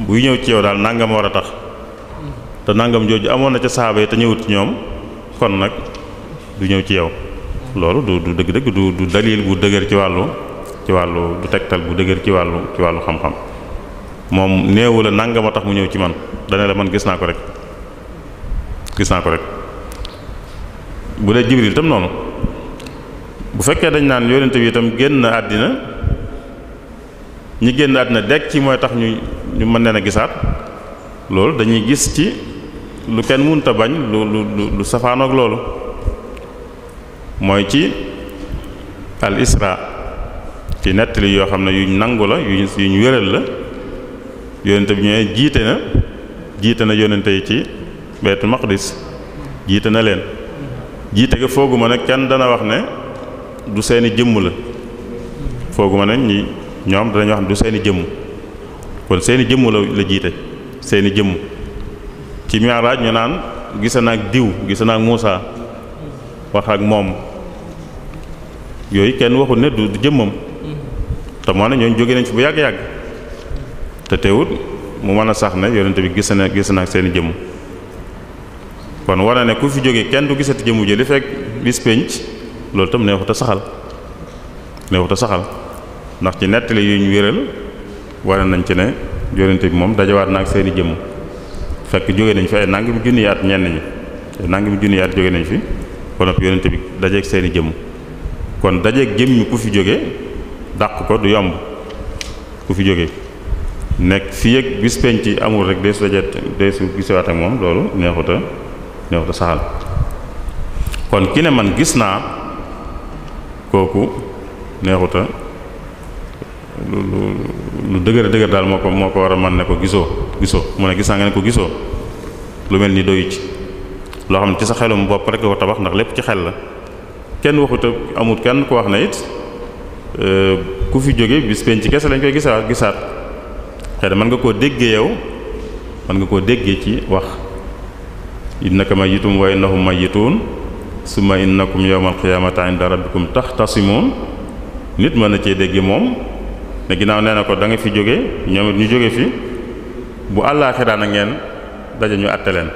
buy ñëw ci yow daal nangam war a tax, te nangam jooju amoon na ca saxaaba yi te ñëwut ci ñoom, kon nag du ñëw ci yow. loolu du dëgg-dëgg du dalil bu dëgër ci wàllu du tegtal bu dëgër ci wàllu xam-xam. moom néewu la nangam a tax mu ñëw ci man, dana la man gis naa ko rek bu dee Jibril itam noonu, bu fekkee dañ naan yonent bi itam génn àddina, ñi génn àddina dekk ci mooy tax ñu mën leen a gisaat, loolu dañuy gis ci lu kenn mënta bañ lu safaanoog loolu, mooy ci al isra, ci nettali yoo xam ne yuñ nangu la yuñ wéral la, yonent bi ñooy jiite na yonent yi ci Baytul Maqdis, jiite na leen, jiite ga fooguma ne kenn dana wax ne du seeni jëmm la, fooguma ne ñoom danañ wax ne du seeni jëmm, kon seeni jëmm la jiite, seeni jëmm. ci Mi'raaj ñu naan gise naag diw, gise naag Muusa, wax ak moom, yooyu kenn waxul ne du jëmmam, te moo ne ñooñu jóge nañ fi bu yàgg-yàgg, te teewut mu mën a sax ne yonent bi gise naag seeni jëmm. kon wane ne ku fi jóge kenn du gisati jëmu ji li fekk bis penc, loolu tam neexut a saxal ndax ci nettali yu ñu wéral wane nañ ci ne yonent bi moom dajawaat na ak seeni jëmm, fekk jóge nañ fi ay nangami junni at, ñenn ñi ay nangami junni at jóge nañ fi, kon nag yonent bi dajeeg seeni jëmm. kon dajeeg jëmmi ku fi jóge dàq ko du yomb, ku fi jóge nekk fii ak bis penc amul rek day su gisewaat ak moom, loolu neexut a saxal. kon ki ne man gis naa, kooku neexut a lu dëgër daal moo ko war a man ne ko gisoo mu ne gis naa nga ne ko gisoo, lu mel ni doyu ci loo xam ne ci sa xelum bopp rek nga ko tabax, ndax lépp ci xel la. kenn waxut amut kenn ko wax na it ku fi jóge bis penc kese lañ koy gisaat xëy na mën nga koo déggee yow, mën nga koo déggee ci wax innaka mayyitun wa innahum mayyitun summa innakum yawmal qiyaamati inda rabbikum taxtasimun. nit mën na cee déggee moom ne ginnaaw nee na ko da nga fi jóge, ñoom it ñu jóge fi, bu àllaaxira na ngeen daje ñu àtte leen,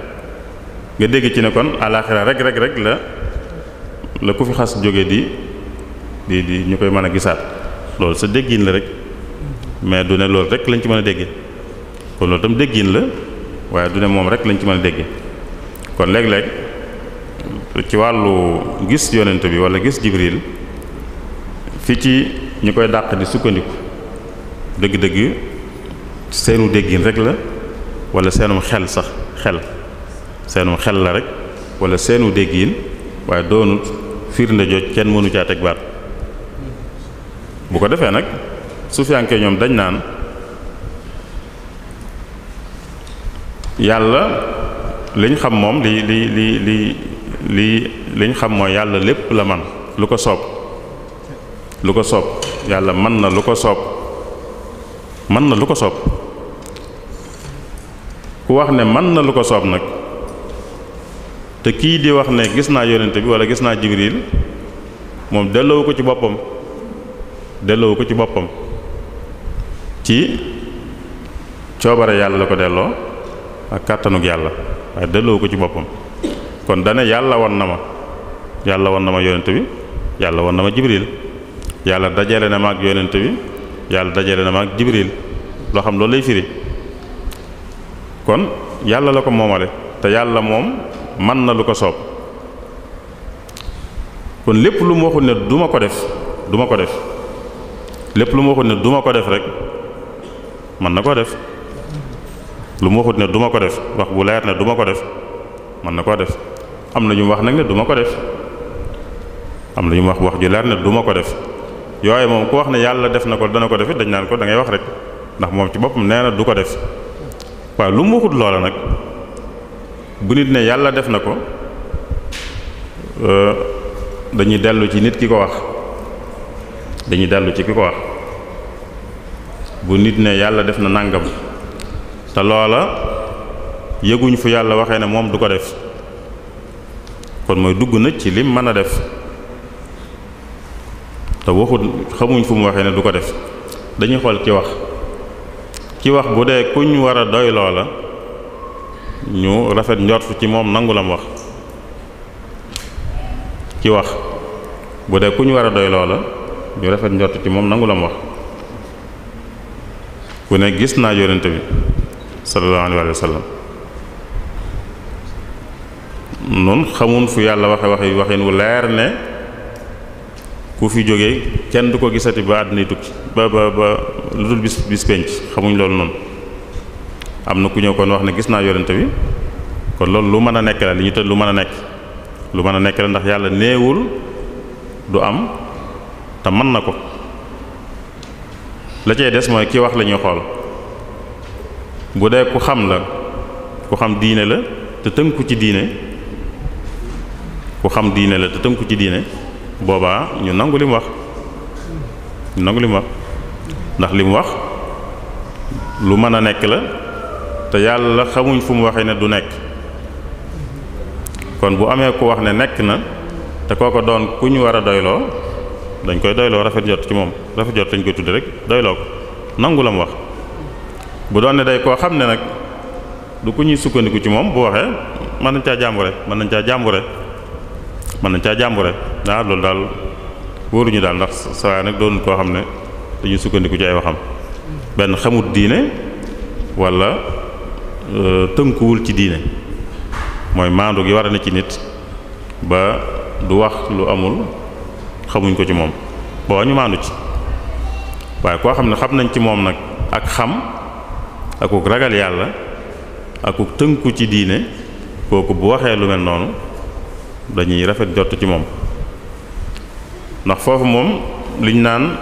nga dégg ci ne kon àllaaxira rek la ku fi xas jóge di ñu koy mën a gisaat. loolu sa déggin la rek, mais du ne loolu rek lañ ci mën a déggee, kon loolu tam déggin la waaye du ne moom rek lañ ci mën a déggee. kon léeg-léeg ci wàllu gis yonent bi wala gis Jibril fi ci ñi koy dàq di sukkandiku dëgg-dëgg seenu déggin rek la wala seenum xel sax seenum xel la rek wala seenu déggin waaye doonut firnde jooj kenn mënu caa teg baat bu ko defee nag sufiyanke ñoom dañ naan yàlla liñ xam moom liñ xam mooy yàlla lépp la man lu ko soob yàlla mën na lu ko soob ku wax ne mën na lu ko soob nag te kii di wax ne gis naa yonent bi wala gis naa Jibril moom delloowu ko ci boppam ci coobare yàlla la ko delloo ak kàttanug yàlla waaye delloowu ko ci boppam kon dane yàlla won na ma yonent bi yàlla won na ma Jibril yàlla dajale na ma ak yonent bi yàlla dajale na ma ak Jibril loo xam loolu lay firi kon yàlla la ko moomale te yàlla moom man na lu ko soob kon lépp lu mu waxul ne duma ko def lépp lu mu waxul ne duma ko def rek mën na koo def lu mu waxut ne duma ko def wax bu leer ne duma ko def mën na koo def am na ñu wax nag ne duma ko def am na ñu wax ju leer ne duma ko def yooyu moom ku wax ne yàlla def na ko dana ko def it dañ naan ko da ngay wax rek ndax moom ci boppam nee na du ko def waaye lu mu waxut loola nag bu nit ne yàlla def na ko dañuy dellu ci nit ki ko wax bu nit ne yàlla def na nàngam te loola yëguñ fu yàlla waxee ne moom du ko def kon mooy dugg na ci lim mën a def te waxut xamuñ fu mu waxee ne du ko def dañuy xool ki wax bu dee kuñ war a doy loola ñu rafet njort ci moom nangu lam wax ki wax bu dee kuñ war a doy loola ñu rafet njort ci moom nangu lam wax ku ne gis naa yonent bi sallallahu alayhi wa sallam noonu xamun fu yàlla waxin wu leer ne ku fi jógee kenn du ko gisati ba àddina tukki ba lu dul bis penc xamuñ loolu noonu am na ku ñëw kon wax ne gis naa yonent bi kon loolu lu mën a nekk la li ñu tëdd lu mën a nekk la ndax yàlla néewul du am te mën na ko la cay des mooy ki wax la ñuy xool bu dee ku xam diine la te tënku ci diine boobaa ñu nangu li mu wax ndax li mu wax lu mën a nekk la te yàlla xamuñ fu mu waxee ne du nekk kon bu amee ku wax ne nekk na te kooko doon ku ñu war a doyloo dañ koy doyloo rafet jot ci moom rafet jot lañ koy tudde rek doyloo ko nangu la mu wax bu doon ne day koo xam ne nag du ku ñuy sukkandiku ci moom bu waxee mën nañ caa jàmbure loolu daal wóoruñu daal ndax saa nag doonul koo xam ne dañuy sukkandiku ci ay waxam benn xamut diine wala tënkuwul ci diine mooy maandu gi war a ne ci nit ba du wax lu amul xamuñ ko ci moom boo ñu maandu ci waaye koo xam ne xam nañ ci moom nag ak xam akuk ragal yàlla akuk tënku ci diine kooku bu waxee lu mel noonu dañuy rafet jot ci moom ndax foofu moom liñ naan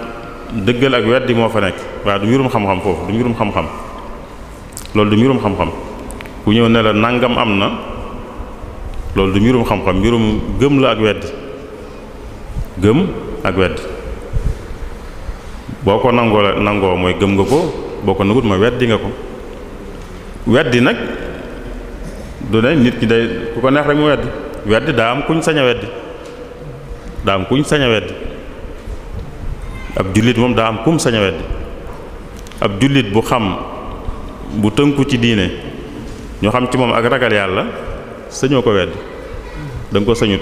dëggal ak weddi moo fa nekk waaye du mbirum xam-xam foofu du mbirum xam-xam loolu du mbirum xam-xam ku ñëw ne la nangam am na loolu du mbirum xam-xam mbirum gëm la ak weddi boo ko nangoo mooy gëm nga ko boo ko nangut mooy weddi nga ko weddi nag du ne nit ki day ku ko neex rek mu weddi daa am kuñ sañ a weddi ab jullit moom daa am kum sañ a weddi ab jullit bu xam bu tënku ci diine ñu xam ci moom ak ragal yàlla sañoo ko weddi da nga ko sañut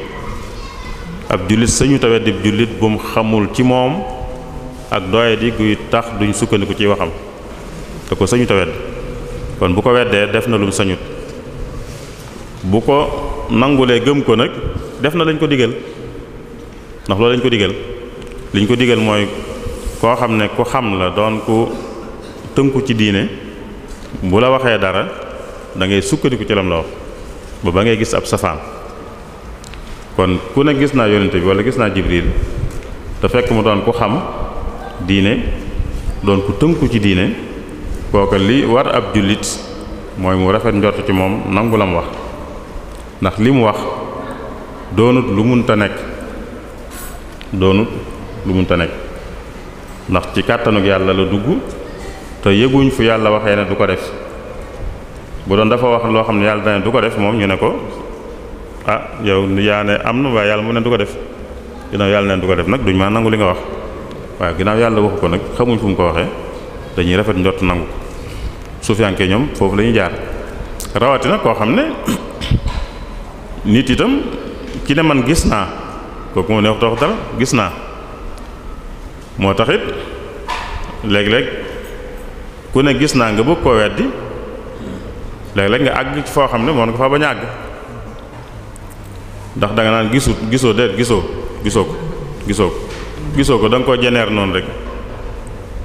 ab jullit sañut a weddi jullit bu mu xamul ci moom ak doye di guy tax duñ sukkandiku ci waxam da ko sañut a weddi kon bu ko weddee def na lu mu sañut bu ko nangulee gëm ko nag def na lañ ko digal, ndax loolu lañ ko digal. liñ ko digal mooy koo xam ne ku xam la doon ku tënku ci diine bu la waxee dara da ngay sukkandiku ci lam la wax ba ngay gis ab safaan. kon ku ne gis naa yonente bi wala gis naa Jibril te fekk mu doon ku xam diine doon ku tënku ci diine, kooka li war ab jullit mooy mu rafet njort ci moom, nangu la mu wax, ndax li mu wax doonut lu munta nekk ndax ci kàttanug yàlla la dugg te yëguñ fu yàlla waxee ne du ko def. bu doon dafa wax loo xam ne yàlla dane du ko def moom ñu ne ko ah yow yaa ne am na waaye yàlla mu ne du ko def, ginnaaw yàlla ne du ko def nag duñ ma nangu li nga wax. waaye ginnaaw yàlla waxu ko nag xamuñ fu mu ko waxee dañuy rafet njort nangu. suufiyanke ñoom foofu la ñuy jaar, rawatina koo xam ne nit itam ki ne man gis naa kooku moo neex tax dara gis naa. moo tax it léeg-léeg ku ne gis naa nga bëgg koo weddi léeg-léeg nga àgg ci foo xam ne moo nga fa bañ a àgg, ndax danga naan gisoo ko da nga koo jeneer noonu rek.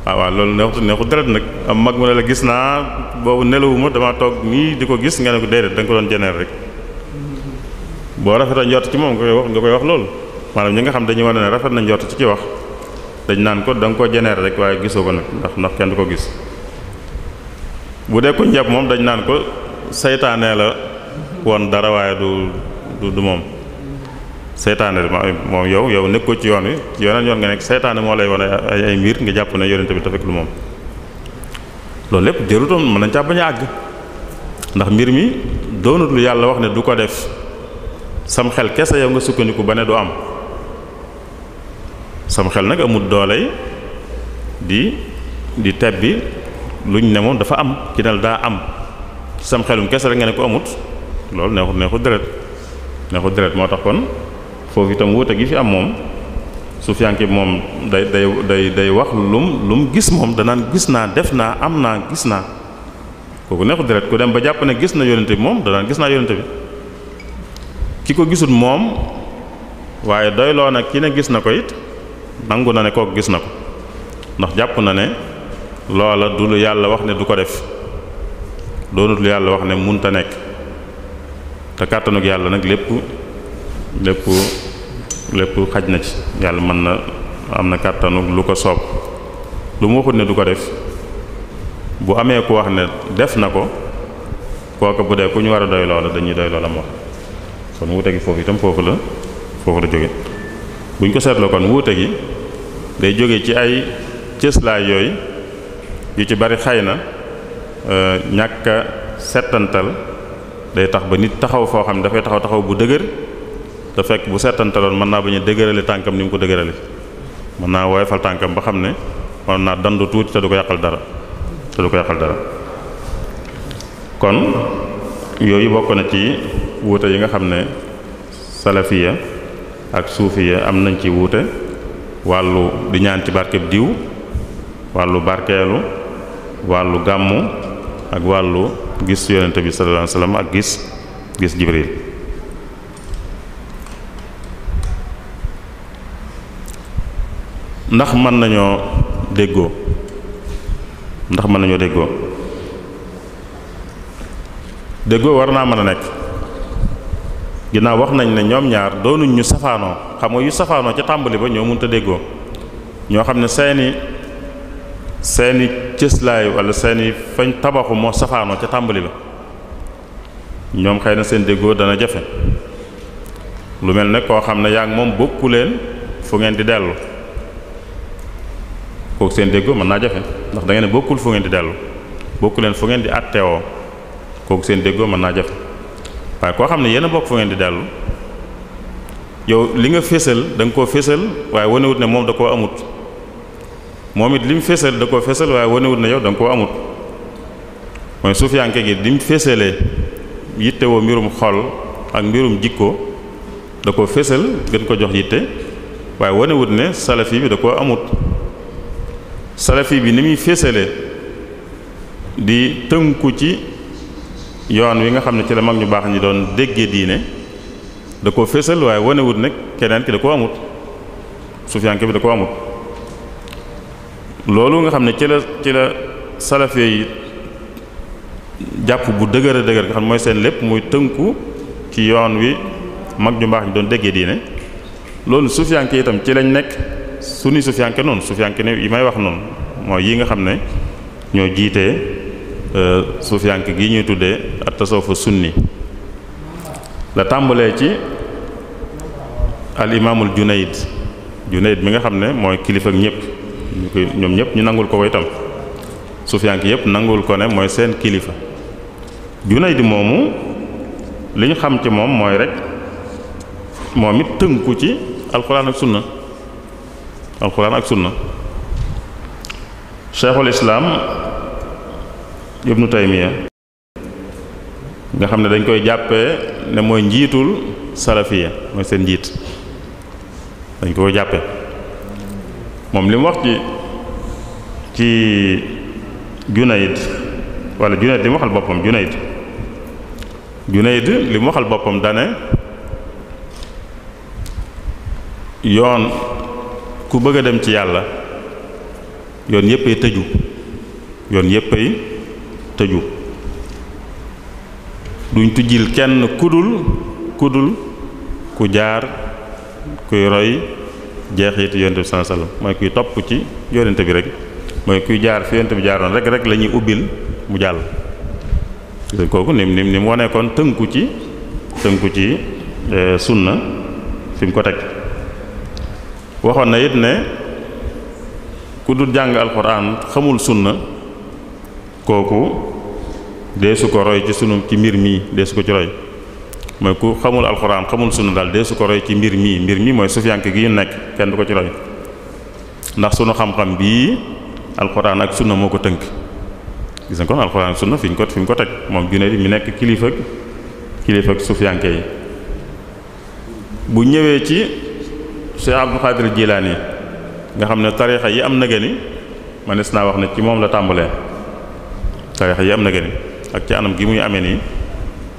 waaw loolu neexu deret nag am mag mu ne la gis naa boobu nelawuma dama toog nii di ko gis nga ne ko déedéet da nga ko doon jeneer rek. boo rafet a njort ci moom nga koy wax loolu, maanaam ñi nga xam dañuy wane ne rafet na njort ci wax dañ naan ko da nga ko jeneer rek waaye gisoo ko nag ndax kenn du ko gis. bu dee ko njab moom dañ naan ko seytaane la woon dara waaye du moom. seytaane moom yow nekk ko ci yoon wi ci yeneen yoon nga nekk seytaane moo lay wane ay mbir nga jàpp ne yonent bi te fekk lu moom. loolu lépp jërutoon mën nañ caa bañ a àgg ndax mbir mi doonut lu yàlla wax ne du ko def sam xel kese yow nga sukkandiku ba ne du am. sam xel nag amul dooley di tebbi luñ ne moom dafa am ci nel daa am sam xelum kese rek nga ne ko amut, loolu neexut deret moo tax kon foofu itam wuute gi fi am moom sufiyanke bi moom day wax lum gis moom danaan gis naa def naa am naa gis naa. kooku neexut deret ku dem ba jàpp ne gis na yonente bi moom danaan gis naa yonente bi. ki ko gisut moom waaye doyloo nag ki ne gis na ko it nangu na ne kooku gis na ko ndax jàpp na ne loola du lu yàlla wax ne du ko def, doonut lu yàlla wax ne munta nekk. te kàttanug yàlla nag lépp xaj na ci. yàlla mën na am na kàttanug lu ko soob, lu mu waxut ne du ko def bu amee ku wax ne def na ko kooka bu dee ku ñu war a doy loola dañuy doy loola mu wax. kon wuute gi foofu itam foofu la jóge. buñ ko seetloo kon wuute gi day jóge ci ay cëslaay yooyu yu ci bari xay na ñàkk a settantal day tax ba nit taxaw foo xam ne dafay taxaw bu dëgër te fekk bu settantaloon mën naa bañ a dëgërale tànkam ni mu ko dëgërale, mën naa woyofal tànkam ba xam ne mën naa dandu tuuti te du ko yàqal dara kon yooyu bokk na ci wuute yi nga xam ne salafiya ak suufiya am nañ ci wuute. wàllu di ñaan ci barkeb diw, wàllu barkeelu, wàllu gàmmu ak wàllu gis yonente bi sallallahu alayhi wasallam ak gis Jibril. ndax mën nañoo déggoo déggoo war naa mën a nekk ginnaaw wax nañ ne ñoom ñaar doonuñ ñu safaanoo. xam nga yu safaanoo ca tàmbali ba ñoo mënta déggoo, ñoo xam ne seeni cëslaay wala seeni fañ tabaxu moo safaanoo ca tàmbali ba, ñoom xëy na seen déggoo dana jafe. lu mel ne koo xam ne yaa ngi moom bokku leen fu ngeen di dellu, kooku seen déggoo mën naa jafe ndax da ngeen ne bokkul fu ngeen di dellu, bokku leen fu ngeen di àtteewoo, kooku seen déggoo mën naa jafe. waaye koo xam ne yéen a bokk fu ngeen di dellu, yow li nga fésal da nga koo fésal waaye wanewut ne moom da koo amut, moom it li mu fésal da koo fésal waaye wanewut ne yow da nga koo amut. mooy suufiyanke gi li mu fésalee yittewoo mbirum xol ak mbirum jikko da koo fésal gën ko jox yitte waaye wanewut ne salafi bi da koo amut. salafi bi ni muy fésalee di tënku ci yoon wi nga xam ne ci la mag ñu baax ñi doon déggee diine da koo fésal waaye wanewut nag keneen ki da koo amut sufiyanke bi da koo amut loolu nga xam ne ci la salafe yi jàpp bu dëgër a dëgër nga xam ne mooy seen lépp muy tënku ci yoon wi mag ñu mbaax ñu doon déggee diine loolu sufiyanke itam ci lañ nekk suñu sufiyanke noonu sufiyanke ne yi may wax noonu mooy yi nga xam ne ñoo jiitee sufiyanke gi ñuy tuddee at-tasawuf sunni la tàmbalee ci al imaamul Junayd mi nga xam ne mooy kilifa ak ñëpp ñoom ñëpp ñu nangul ko itam sufiyanke yëpp nangul ko ne mooy seen kilifa Junayd moomu li ñu xam ci moom mooy rek moom it tënku ci alxuraan ak sunna cheikhul islaam ibnu Taymiya nga xam ne dañ koy jàppee ne mooy njiitul salafiya mooy seen njiit dañ koy jàppe moom li mu wax ci Junayd wala Junayd li mu waxal boppam Junayd li mu waxal boppam dane yoon ku bëgg a dem ci yàlla yoon yépp ay tëju duñ tujjil kenn kudul ku jaar kuy roy jeexitu yonent bi sallallahu alayhi wasallam mooy kuy topp ci yonent bi rek mooy kuy jaar fi yonent bi jaaroon rek la ñuy ubbil mu jàll kooku ni mu wane kon tënku ci sunna fi mu ko teg waxoon na it ne ku dul jàng alxuraan xamul sunna kooku deesu ko roy ci mbir mii deesu ko ci roy mooy ku xamul alxuraan xamul sunna daal deesu ko roy ci mbir mii mooy sufiyanke gi ñu nekk kenn du ko ci roy ndax sunu xam-xam bii alxuraan ak sunna moo ko tënk gis nga kon alxuraan ak sunna fi ñu ko teg moom Junayd mi nekk kilifa ak sufiyanke yi bu ñëwee ci Cheikh Abdul Qadir Jilaani nga xam ne tarixa yi am na gëni manes naa wax ne ci moom la tàmbalee tarixa yi am na gëni ak ci anam gi muy amee nii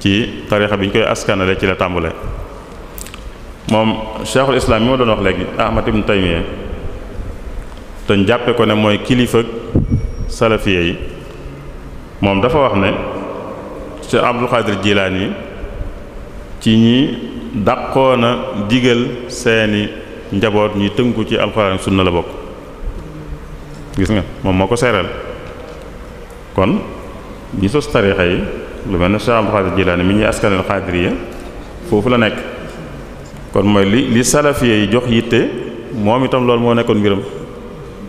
ci tarixa bi ñu koy askanale ci la tàmbalee moom cheikhul islam mi ma doon wax léegi Ahmad ibn Taymiyya te ñu jàppe ko ne mooy kilifa salafiye yi moom dafa wax ne Cheikh Abdul Qadir Jilaani ci ñi dàqoona digal seeni njaboot ñuy tënku ci alxuraan ak sunna la bokk gis nga moom moo ko seeral kon ñi sos tarixa yi lu mel ne Cheikh Abdul Qadir Jilaani mi ñuy askanal xaadiriya foofu la nekk kon mooy li salafiya yi jox yitte moom itam loolu moo nekkoon mbiram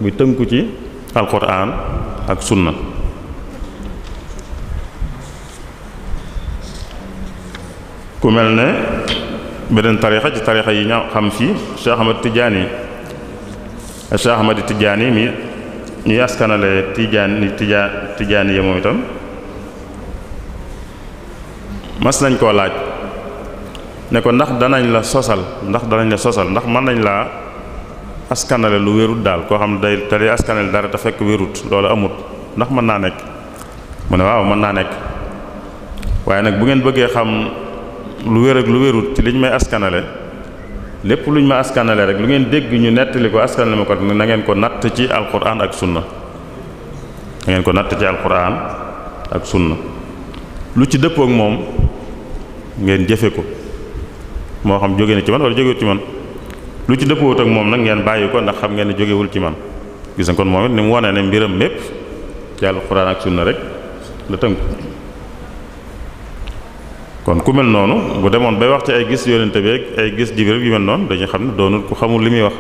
muy tënku ci alxuraan ak sunna ku mel ne beneen tarixa ci tarixa yi ña xam fii Cheikh Ahmad Tidiane Cheikh Ahmad Tidiane mi ñuy askanale Tidiane ya moom itam mas nañ koo laaj ne ko ndax danañ la sosal ndax mën nañ laa askanale lu wérut daal koo xam ne day askanale dara te fekk wérut loolu amut ndax mën naa nekk mu ne waaw mën naa nekk waaye nag bu ngeen bëggee xam lu wér ak lu wérut ci liñ may askanale lépp luñ ma askanale rek lu ngeen dégg ñu nettali ko askanale ma ko na ngeen ko natt ci alquran ak sunna lu ci dëppoo ak moom ngeen jëfe ko moo xam jóge na ci man wala jógewul ci man lu ci dëppoowut ak moom nag ngeen bàyyi ko ndax xam ngeen ne jógewul ci man gis nga kon moom it ni mu wone ne mbiram mépp ci alquran ak sunna rek la tënku kon ku mel noonu bu demoon bay wax ci ay gis yonente bi ak ay gis Jibril yu mel noonu dañuy xam ne doonul ku xamul li muy wax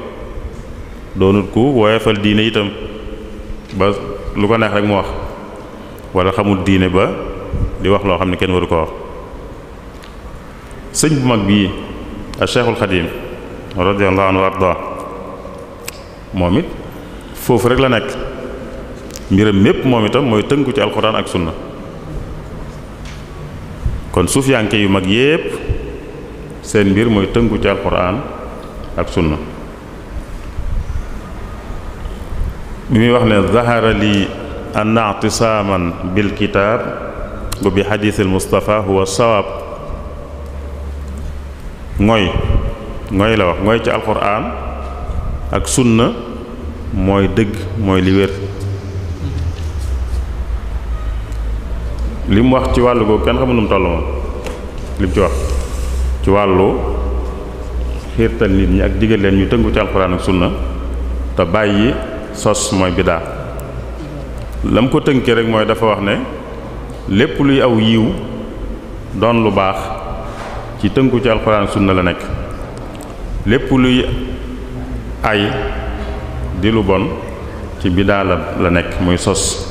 doonul ku woyefal diine itam ba lu ko neex rek mu wax wala xamul diine ba di wax loo xam ne kenn waru ko wax sëñ bu mag bii a Cheikhul Xadim radiyallahu anhu arda moom it foofu rek la nekk mbiram mépp moom itam mooy tënku ci alxuraan ak sunna kon suufiyanke yu mag yépp seen mbir mooy tënku ci alxuraan ak sunna bi muy wax ne zahara li anna i'tisaaman bil kitaab wa bi xadiisil Mustafa huwa sawaab ngoy la wax ngoy ci alquran ak sunna mooy dëgg mooy li wér. li mu wax ci wàllu googu kenn xamul nu mu toll moom li mu ci wax ci wàllu xiirtal nit ñi ak digal leen ñu tënku ci alxuraan ak sunna te bàyyi sos mooy bidaa. la mu ko tënkee rek mooy dafa wax ne lépp luy aw yiw doon lu baax ci tënku ci alxuraan ak sunna la nekk, lépp luy ay di lu bon ci bidaa la nekk muy sos.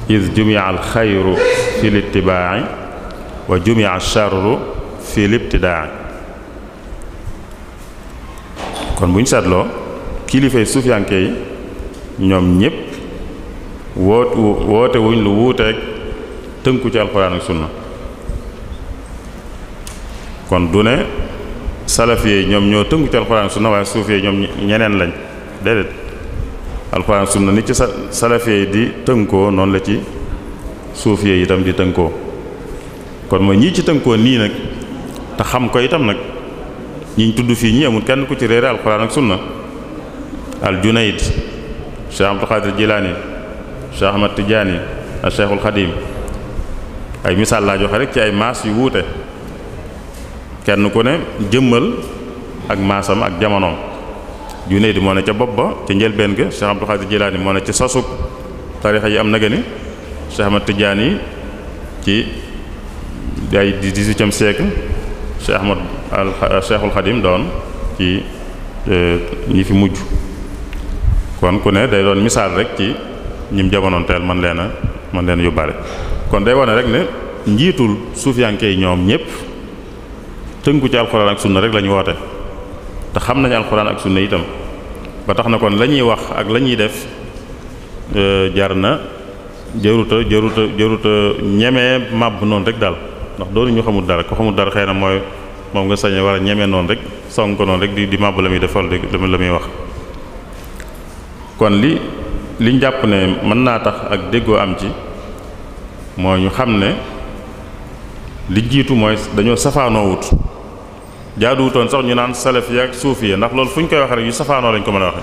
iz jumia al xayru fi littibaai wa jumia al charru fi libtidaai. kon bu ñu seetloo kilifay sufiyanke yi ñoom ñépp woote wuñ lu wuuteeg tënku ci alxuraan ak sunna. kon du ne salafiye yi ñoom ñoo tënku ci alxuraan ak sunna waaye suufiye yi ñoom ñeneen lañ, déedéet. alxuraan sunna ni ci salafiye yi di tënkoo noonu la ci suufiye yi itam di tënkoo. kon mooy ñii ci tënkoo nii nag te xam ko itam nag ñiñ tudd fii ñi amul kenn ku ci réere alxuraan ak sunna. al Junayd, Cheikh Abdul Qadir Jilaani, Cheikh Ahmad Tijaani ak Cheikhul Xadim. ay misaal laa joxe rek ci ay maas yu wuute, kenn ku ne jëmmal ak maasam ak jamonoom. Junayd moo ne ca bopp ba ca njëlbeen ga, Cheikh Abdul Qadir Jilaani moo ne ci sosug tarixa yi am na gëni, Cheikh Ahmad Tijaani ci ay 18e siècle, Cheikhul Xadim doon ci ñi fi mujj. kon ku ne day doon misaal rek ci ñim jamonoon teel man leen a yóbbaale. kon day wane rek ne njiitul suufiyanke yi ñoom ñépp tënku ci alxuraan ak sunna rek la ñu woote te xam nañu alxuraan ak sunna itam ba tax na kon la ñuy wax ak la ñuy def jar na jaruta ñemee màbb noonu rek daal, ndax doonu ñu xamul dara ko xamul dara xëy na mooy moom nga sañe war a ñemee noonu rek song ko noonu rek di màbb la muy defal la muy wax. kon liñ jàpp ne mën naa tax ak déggoo am ci mooy ñu xam ne li jiitu mooy dañoo safaanoo wut. jaaduwutoon sax ñu naan salafi ak suufiya, ndax loolu fu ñu koy waxee rek yu safaanoo lañ ko mën a waxe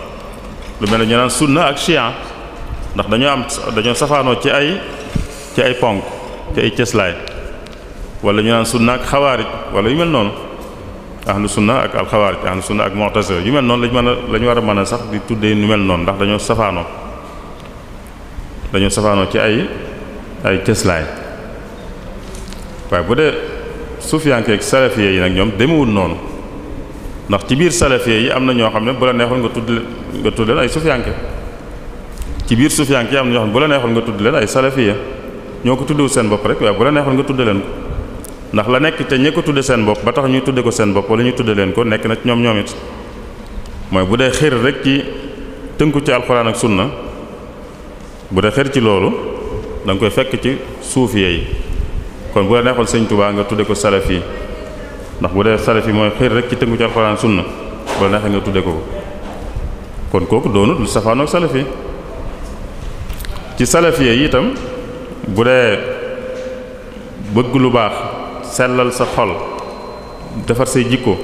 lu mel ne ñu naan sunna ak chian, ndax dañoo safaanoo ci ay ponk ci ay cëslaay. wala ñu naan sunna ak xawaarij wala yu mel noonu, ahlu sunna ak alxawaarij, ahlu sunna ak mu'tazila yu mel noonu lañu war a mën a sax di tuddee nu mel noonu, ndax dañoo safaanoo ci ay cëslaay. waaye bu dee sufiyanke ak salafiye yi nag ñoom demewul noonu, ndax ci biir salafiye yi am na ñoo xam ne bu la neexoon nga tudd leen ay sufiyanke, ci biir sufiyanke yi am na ñoo xam ne bu la neexoon nga tudd leen ay salafiye, ñoo ko tuddewul seen bopp rek waaye bu la neexoon nga tudd leen ko, ndax la nekk te ñi ko tudde seen bopp ba tax ñuy tudde ko seen bopp wala ñu tudde leen ko nekk na ci ñoom it. mooy bu dee xër rek ci tënku ci alxuraan ak sunna, bu dee xër ci loolu da nga koy fekk ci suufiye yi. kon bu la neexoon sëñ Tuubaa nga tudde ko salafi, ndax bu dee salafi mooy xër rek ci tënku ci alxuraan ak sunna, bu la neexee nga tudde ko kon kooku doonut lu safaanook salafi. ci salafiye yi itam bu dee bëgg lu baax, sellal sa xol, defar say jikko,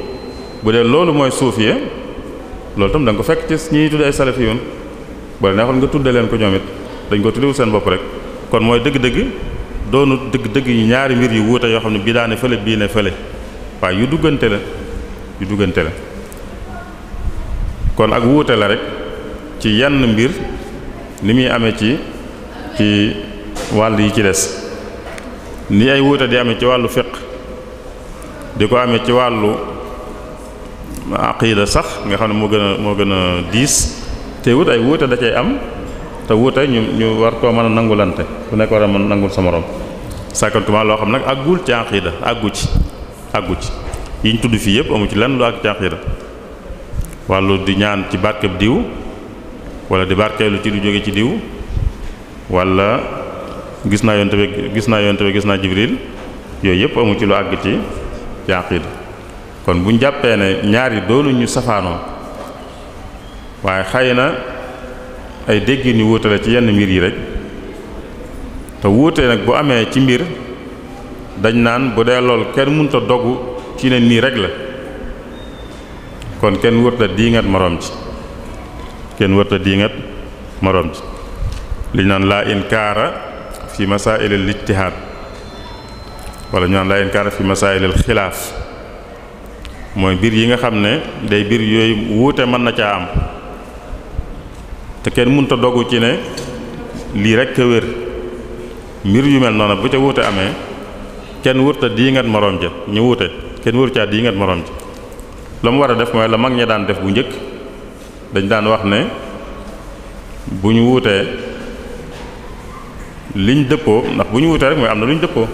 bu dee loolu mooy suufiye, loolu tam da nga ko fekk ci ñi tudde ay salafiyun. bu la neexoon nga tudde leen ko ñoom it, dañ ko tuddewul seen bopp rek. kon mooy dëgg-dëgg doonut dëgg-dëgg yi ñaari mbir yu wuute yoo xam ne bii daa ne fële bii ne fële, waaye yu duggante la kon ak wuute la rek ci yenn mbir ni muy amee ci wàll yi ci des. ni ay wuute di amee ci wàllu fiqh di ko amee ci wàllu aqida sax nga xam ne moo gën a diis, te wut ay wuute da cay am te wuute ñu war koo mën a nangulante, ku nekk war a mën nangul sa morom. sàkkantuma loo xam nag àggul ci aqida, àggu ci yiñ tudd fii yëpp amu ci lenn lu àgg ci aqida. wàllu di ñaan ci barkeb diw wala di barkeelu ci lu jóge ci diw, wala gis naa yonte bi gis naa Jibril, yooyu yëpp amu ci lu àgg ci aqida. kon buñ jàppee ne ñaar yi doonuñu safaanoo, waaye xëy na ay déggin yu wuute la ci yenn mbir yi rek, te wuute nag bu amee ci mbir dañ naan bu dee lool kenn mënut a dogu ci ne nii rek la kon kenn wërta diingat moroom ji kenn wërta diingat moroom ji li ñu naan laa inkaara fi masaa'ilil ijtihaad wala ñu naan laa inkaara fi masaa'ilil xilaaf mooy mbir yi nga xam ne day mbir yooyu wuute mën na caa am te kenn mënta dogu ci ne lii rek a wér mbir yu mel noonu bu ca wuute amee kenn wërta diingat moroom ja ñu wuute kenn wër caa diingat moroom ja la mu war a def mooy la mag ña daan def bu njëkk dañ daan wax ne bu ñu wuutee liñ dëppoo ndax bu ñu wuutee rek mooy am na lu ñu dëppoo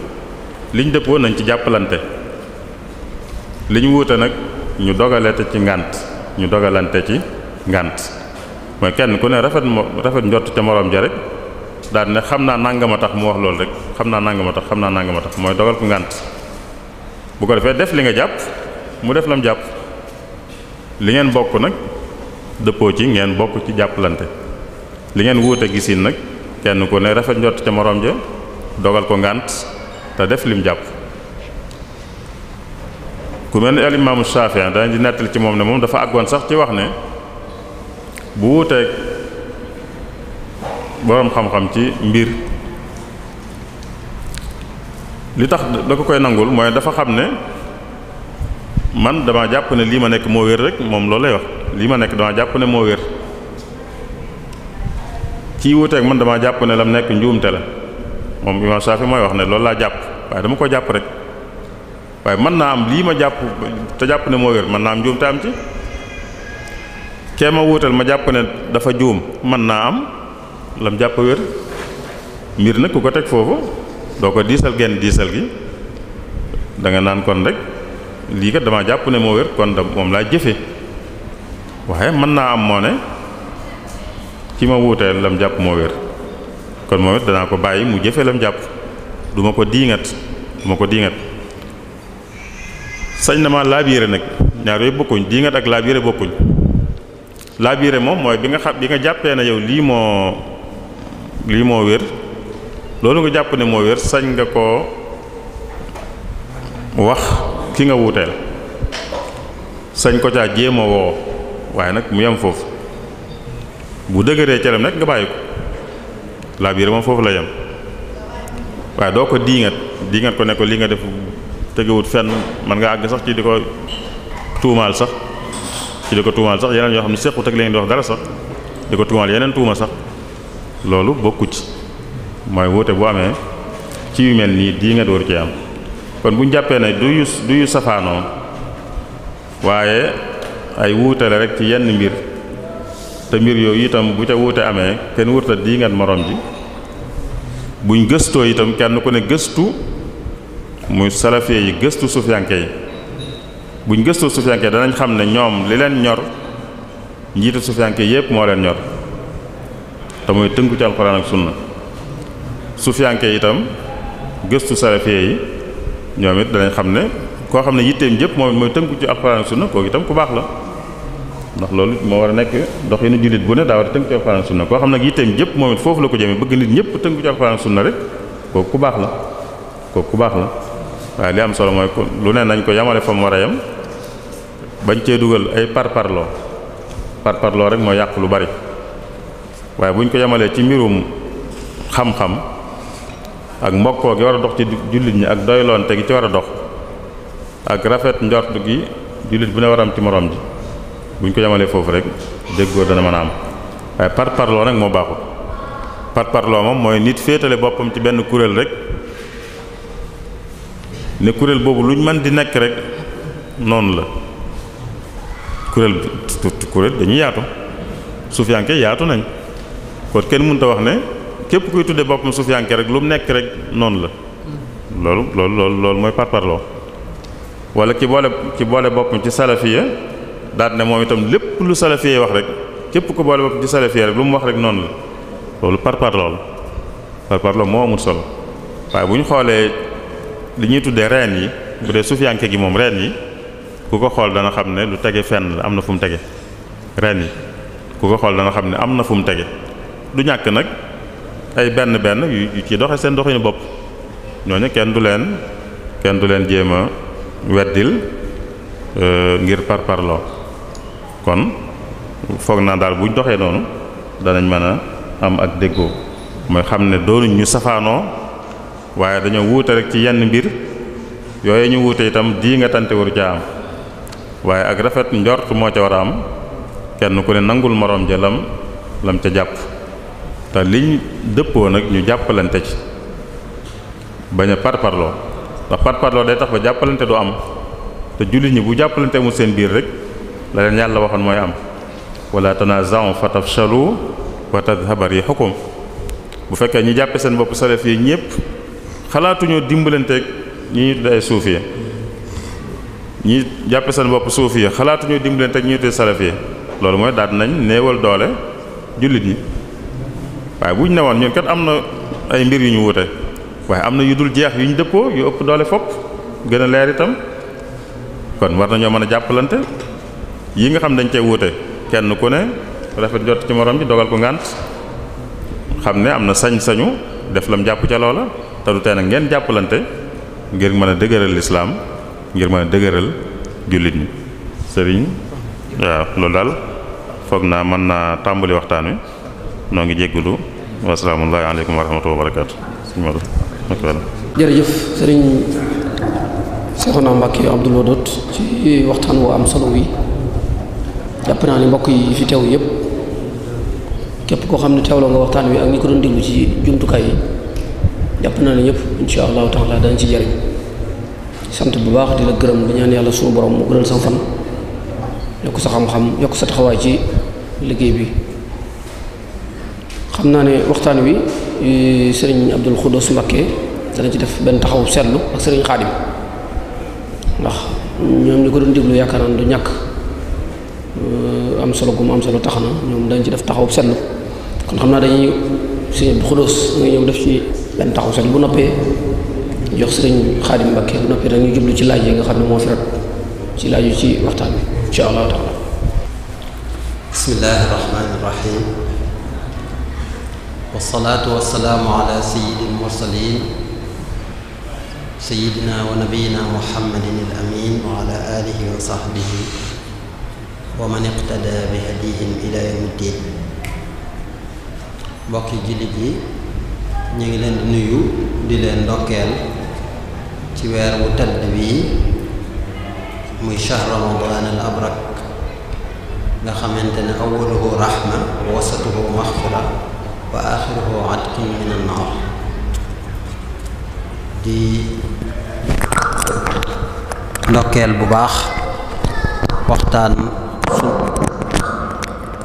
liñ dëppoo nañ ci jàppalante li ñu wuute nag ñu dogalante ci ngànt ñu dogalante ci ngànt mooy kenn ku ne rafet njort ca moroom ja rek daal ne xam naa nangama tax mu wax loolu rek xam naa nangama tax mooy dogal ko ngànt bu ko defee def li nga jàpp mu def lam jàpp li ngeen bokk nag dëppoo ci ngeen bokk ci jàppalante li ngeen wuute gisin nag kenn ku ne rafet njort ca moroom ja dogal ko ngànt te def lim jàpp ku mel ni al imaamu Shaafi'i dañ di nettali ci moom ne moom dafa àggoon sax ci wax ne bu wuuteeg boroom xam-xam ci mbir li tax da ko koy nangul mooy dafa xam ne man dama jàpp ne lii ma nekk moo wér rek moom loolu lay wax lii ma nekk dama jàpp ne moo wér ci wuuteeg man dama jàpp ne lam nekk njuumte la moom imaam Shaafi mooy wax ne loolu laa jàpp waaye dama ko jàpp rek waaye mën naa am lii ma jàpp te jàpp ne moo wér mën naa am njuumte am ci kee ma wuutal ma jàpp ne dafa juum mën naa am lam jàpp wér mbir nag ku ko teg foofu doo ko diisal genn diisal gi da nga naan kon rek lii kat dama jàpp ne moo wér kon da moom laa jëfe waaye mën naa am moo ne ki ma wuuteel lam jàpp moo wér kon moom it danaa ko bàyyi mu jëfe lam jàpp duma ko diingat sañ na ma laabiire nag ñaar yooyu bokkuñ diingat ak laabiire bokkuñ laabiire moom mooy bi nga jàppee ne yow lii moo wér loolu nga jàpp ne moo wér sañ nga koo wax ki nga wuuteel sañ ko caa jéem a woo waaye nag mu yem foofu bu dëgëree ceram nag nga bàyyi ko laabiire moom foofu la yem waaye doo ko diingat ko ne ko li nga def tegewut fenn man nga àgg sax ci di ko tuumaal sax yeneen yoo xam ne sequt ak leen di wax dara sax di ko tuumaal yeneen tuuma sax loolu bokku ci mooy wuute bu amee ci yu mel nii diingat waru ci am kon bu ñu jàppee ne du yu safaanoo waaye ay wuute la rek ci yenn mbir te mbir yooyu itam bu ca wuute amee kenn wurta diingat morom ji buñ gëstoo itam kenn ku ne gëstu muy salafie yi gëstu sufiyanke yi buñ gëstoo sufiyanke yi danañ xam ne ñoom li leen ñor njiitu sufiyanke yépp moo leen ñor te muy tënku ci alxuraan ak sunna sufiyanke yi itam gëstu salafie yi ñoom it danañ xam ne koo xam ne yitteem jëpp moom mooy tënku ci alxuraan ak sunna kooku itam ku baax la ndax loolu moo war a nekk doxinu jullit bu ne daa war a tënku ci alxuraan ak sunna koo xam ne yitteem jëpp moom it foofu la ko jëmee bëgg nit ñëpp tënku ci alxuraan ak sunna rek kooku ku baax la waaye li am solo mooy lu ne nañ ko yamale fa mu war a yem bañ cee dugal ay parparloo rek moo yàq lu bari waaye buñ ko yamalee ci mbirum xam-xam ak mbokkoo gi war a dox ci jullit ñi ak doyloonte gi ci war a dox ak rafet njort gi jullit bu ne war a am ci moroom ji buñ ko yamalee foofu rek déggoo dana mën a am waaye parparloo nag moo baaxul parparloo moom mooy nit féetale boppam ci benn kuréel rek ne kuréel boobu luñ mën di nekk rek noonu la kuréel dañuy yaatu sufiyanke yaatu nañ kon kenn mënut a wax ne képp kuy tudde boppam sufiyanke rek lu mu nekk rek noonu la loolu mooy parparloo wala ki boole boppam ci salafiya daal ne moom itam lépp lu salafiya wax rek képp ku boole boppam ci salafiya rek lu mu wax rek noonu la loolu parparloo moo amul solo waaye bu ñu xoolee li ñuy tuddee reen yi bu dee sufiyanke gi moom reen yi ku ko xool dana xam ne lu tege fenn la am na fu mu tege reen yi ku ko xool dana xam ne am na fu mu tege du ñàkk nag ay benn yu ci doxe seen doxinu bopp ñooñu kenn du leen jéem a weddil ngir parparloo. kon foog naa daal buñ doxee noonu danañ mën a am ak déggoo mooy xam ne doonuñ ñu safaanoo waaye dañoo wuute rek ci yenn mbir yooyu ñu wuute itam di nga tante waru ca am waaye ak rafet njort moo ca war a am kenn ku ne nangul moroom ja lam ca jàpp te liñ dëppoo nag ñu jàppalante ci bañ a parparloo ndax parparloo day tax ba jàppalante du am te jullit ñi bu jàppalante mu seen biir rek la leen yàlla waxoon mooy am wala tanaza'u fatafshalu wa tadhhaba rihukum bu fekkee ñi jàppe seen bopp salaf yi ñépp xalaatuñoo dimbalanteeg ñi ñu tudde ay suufiya ñi jàppe seen bopp suufiya xalaatuñoo dimbalanteeg ñi ñu tudde salaf yi loolu mooy daal nañ néewal doole jullit ñi waaye bu ñu ne woon ñun kat am na ay mbir yu ñu wute waaye am na yu dul jeex yu ñu dëppoo yu ëpp doole fopp gën a leer itam kon war nañoo mën a jàppalante yi nga xam dañ cee wute kenn ku ne rafet jot ci morom bi dogal ko ngànt xam ne am na sañ-sañu def lam jàpp ca loola te du tee nag ngeen jàppalante ngir mën a dëgëral lislaam ngir mën a dëgëral jullit ñi sëriñ waaw loolu daal foog naa mën naa tàmbali waxtaan wi noo ngi jéggulu wasalaamullahi aleykum wa rahmatullahi wa barakaatu jërëjëf sëriñ Seexuna Mbàkke Abdul Wadud ci waxtaan woo am solo wi jàpp naa ni mbokk yi fi teew yépp képp koo xam ne teewloo nga waxtaan wi ak ñi ko doon déglu ci jumtukaay yi jàpp naa ne ñëpp insha allahu taala dañ ci jariñ sant bu baax di la gërëm di ñaan yàlla suñu borom mu gënal sa fan yokk sa xam-xam yokk sa taxawaay ci liggéey bi. xam naa ne waxtaan wi sëriñ Abdul Xudoos Mbàkke dana ci def benn taxaw seetlu ak sëriñ Xaadim ndax ñoom ñi ko doon déglu yaakaar naa du ñàkk am solo gum am solo tax na ñoom dañ ci def taxaw seetlu kon xam naa dañuy sëriñ Abdul Xudoos nga ñëw def ci benn taxaw seetlu bu noppee jox sëriñ Xaadim Mbàkke bu noppee dañuy jublu ci laaj yi nga xam ne moo fi rek ci laaj yu ci waxtaan bi insha allahu taala. bismillahi rahmaani rahim wasalaatu wasalaamu ala sayyidil mursalin sayyidina wa nabiyina muhammadin al amin wa ala alihi wa sahbihi wa man iqtada bi hadihim ila yawmiddin. mbokki jullit yi ñu ngi leen di nuyu di leen ndokkeel ci weer wu tedd bii muy shahr ramadan al abrak nga xamante ne awwaluhu rahma wa wasatuhu maghfira wa axiruhu atqun min an-naar di ndokkeel bu baax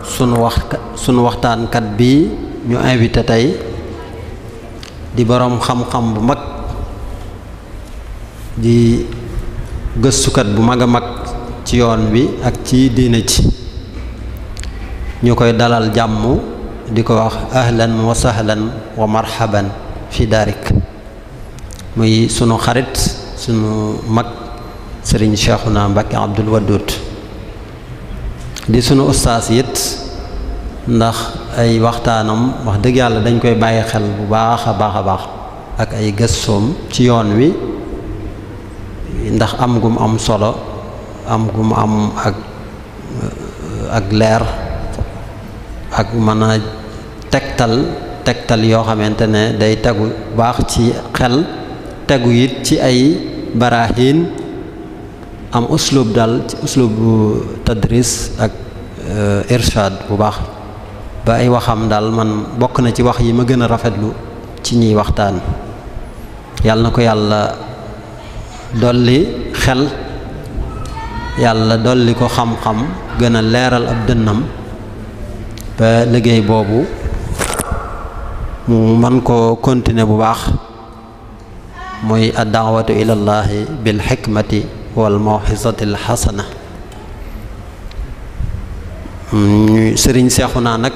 sunu waxtaankat bi ñu invité tey di boroom xam-xam bu mag di gëstukat bu mag a mag ci yoon wi ak ci diine ci ñu koy dalal jàmm di ko wax ahlan wa sahlan wa marhaban fi daarik muy sunu xarit sunu mag sëriñ Seexuna Mbàkke Abdul Wadud di sunu ustaas it ndax ay waxtaanam wax dëgg yàlla dañ koy bàyyi xel bu baax a baax a baax ak ay gëstoom ci yoon wi ndax am gum am solo am gum am ak leer ak mën a tegtal yoo xamante ne day tegu baax ci xel tegu it ci ay barahin am uslub daal ci uslubu tadris ak irshad bu baax ba ay waxam daal man bokk na ci wax yi ma gën a rafetlu ci ñiy waxtaan. yàlla na ko yàlla dolli xel yàlla dolli ko xam-xam gën a leeral ab dënnam ba liggéey boobu mu man ko continuer bu baax muy ad-da'watu ilallahi bil hikmati wal maw'izati al hasana. sëriñ Seexuna nag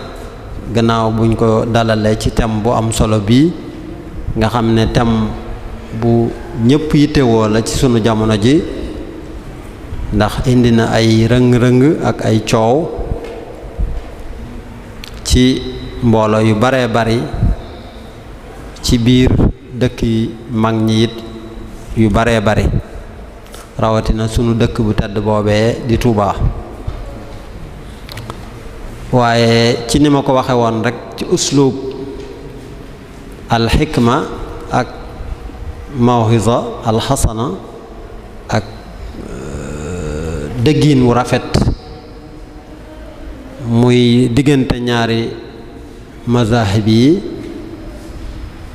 gannaaw buñ ko dalalee ci thème bu am solo bii nga xam ne thème bu ñëpp yittewoo la ci sunu jamono ji ndax indi na ay rëng-rëng ak ay coow ci mbooloo yu baree bari ci biir dëkk yi mag ñi it yu baree bari rawatina sunu dëkk bu tedd boobee di Touba. waaye ci ni ma ko waxe woon rek ci uslub al xikma ak mawhiza al xasana ak dëggiin wu rafet muy diggante ñaari mazahib yi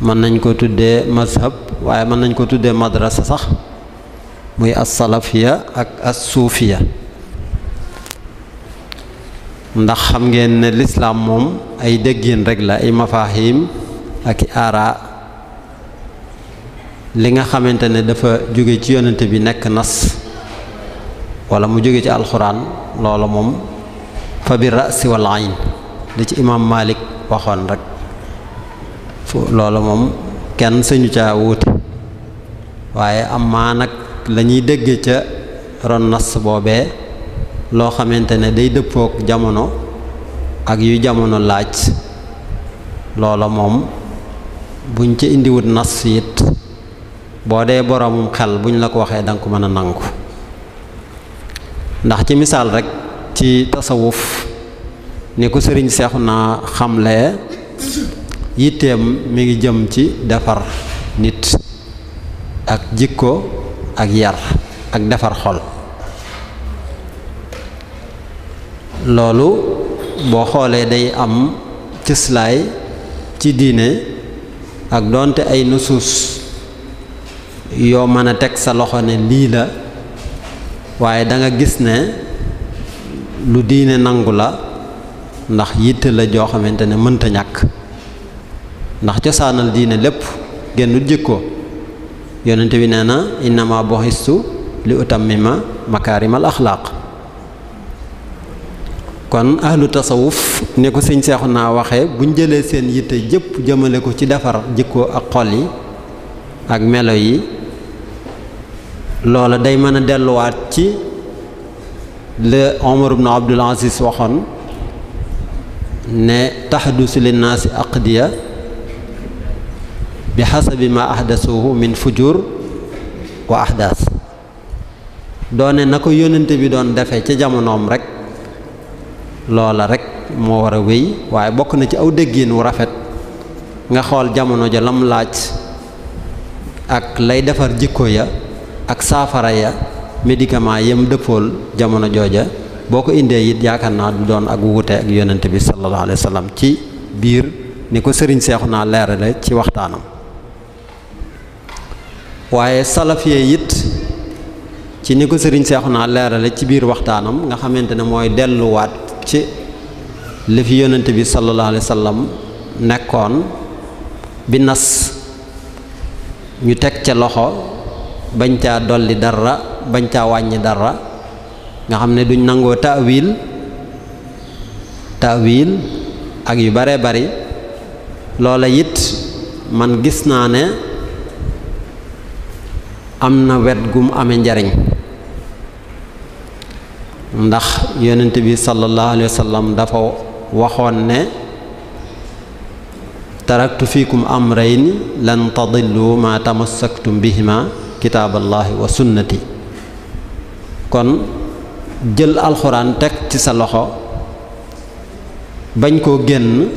mën nañ ko tuddee mazhab waaye mën nañ ko tuddee madrasa sax muy as-salafiya ak as-suufiya ndax xam ngeen ne lislaam moom ay dëggiin rek la ay mafahim ak i aara li nga xamante ne dafa jóge ci yonente bi nekk nas wala mu jóge ci alxuraan loola moom fa bi ra'si wal ayn li ci imaam Malik waxoon rek loola moom kenn sañu caa wuute waaye amaa nag la ñuy dégg ca ron nas boobee loo xamante ne day dëppook jamono ak yu jamono laaj loola moom buñ ca indiwut nas it boo dee boroomum xel buñ la ko waxee danga ko mën a nangu ndax ci misaal rek ci tasawuf ni ko sëriñ Seexuna xamle yitteem mi ngi jëm ci defar nit ak jikko ak yar ak defar xol loolu boo xoolee day am cëslaay ci diine ak doonte ay nusuus yoo mën a teg sa loxo ne lii la waaye da nga gis ne lu diine nangu la ndax yitte la joo xamante ne mënta ñàkk ndax cosaanal diine lépp génnul jikko yonente bi nee na innama bu'istu li utammima makaarimal axlaaq kon ahlu tasawuf ne ko sëñ Seexuna waxee buñ jëlee seen yitte jëpp jëmale ko ci defar jikko ak xol yi ak melo yi loola day mën a delluwaat ci le Omar ibn Abdul Aziz waxoon ne tahdusu linnaasi aqdiya bi xasabi ma ahdasuhu min fujur wa ahdaas doone na ko yónnente bi doon defee ca jamonoom rek loola rek moo war a wéy waaye bokk na ci aw déggin wu rafet nga xool jamono ja lam laaj ak lay defar jikko ya ak saafara ya médicament yam dëppool jamono jooja boo ko indee it yaakaar naa du doon ak wuute ak yónnente bi sallallahu alayhi wa sallam ci biir ni ko sëriñ Seexuna leerale ci waxtaanam waaye salafiye it ci ni ko sëriñ Seexuna leerale ci biir waxtaanam nga xamante ne mooy delluwaat ci li fi yónnente bi sallallahu alayhi wa sallam nekkoon bi nas ñu teg ca loxo bañ caa dolli dara bañ caa wàññi dara nga xam ne duñ nangoo taawil ak yu bare bari loola it man gis naa ne am na wet gum amee njariñ ndax yonent bi sallallahu alayhi wa sallam dafa waxoon ne taraktu fiikum amrayni lan tadillu ma tamassaktum bihima kitaaballahi wa sunnati kon jël alxuraan teg ci sa loxo bañ koo génn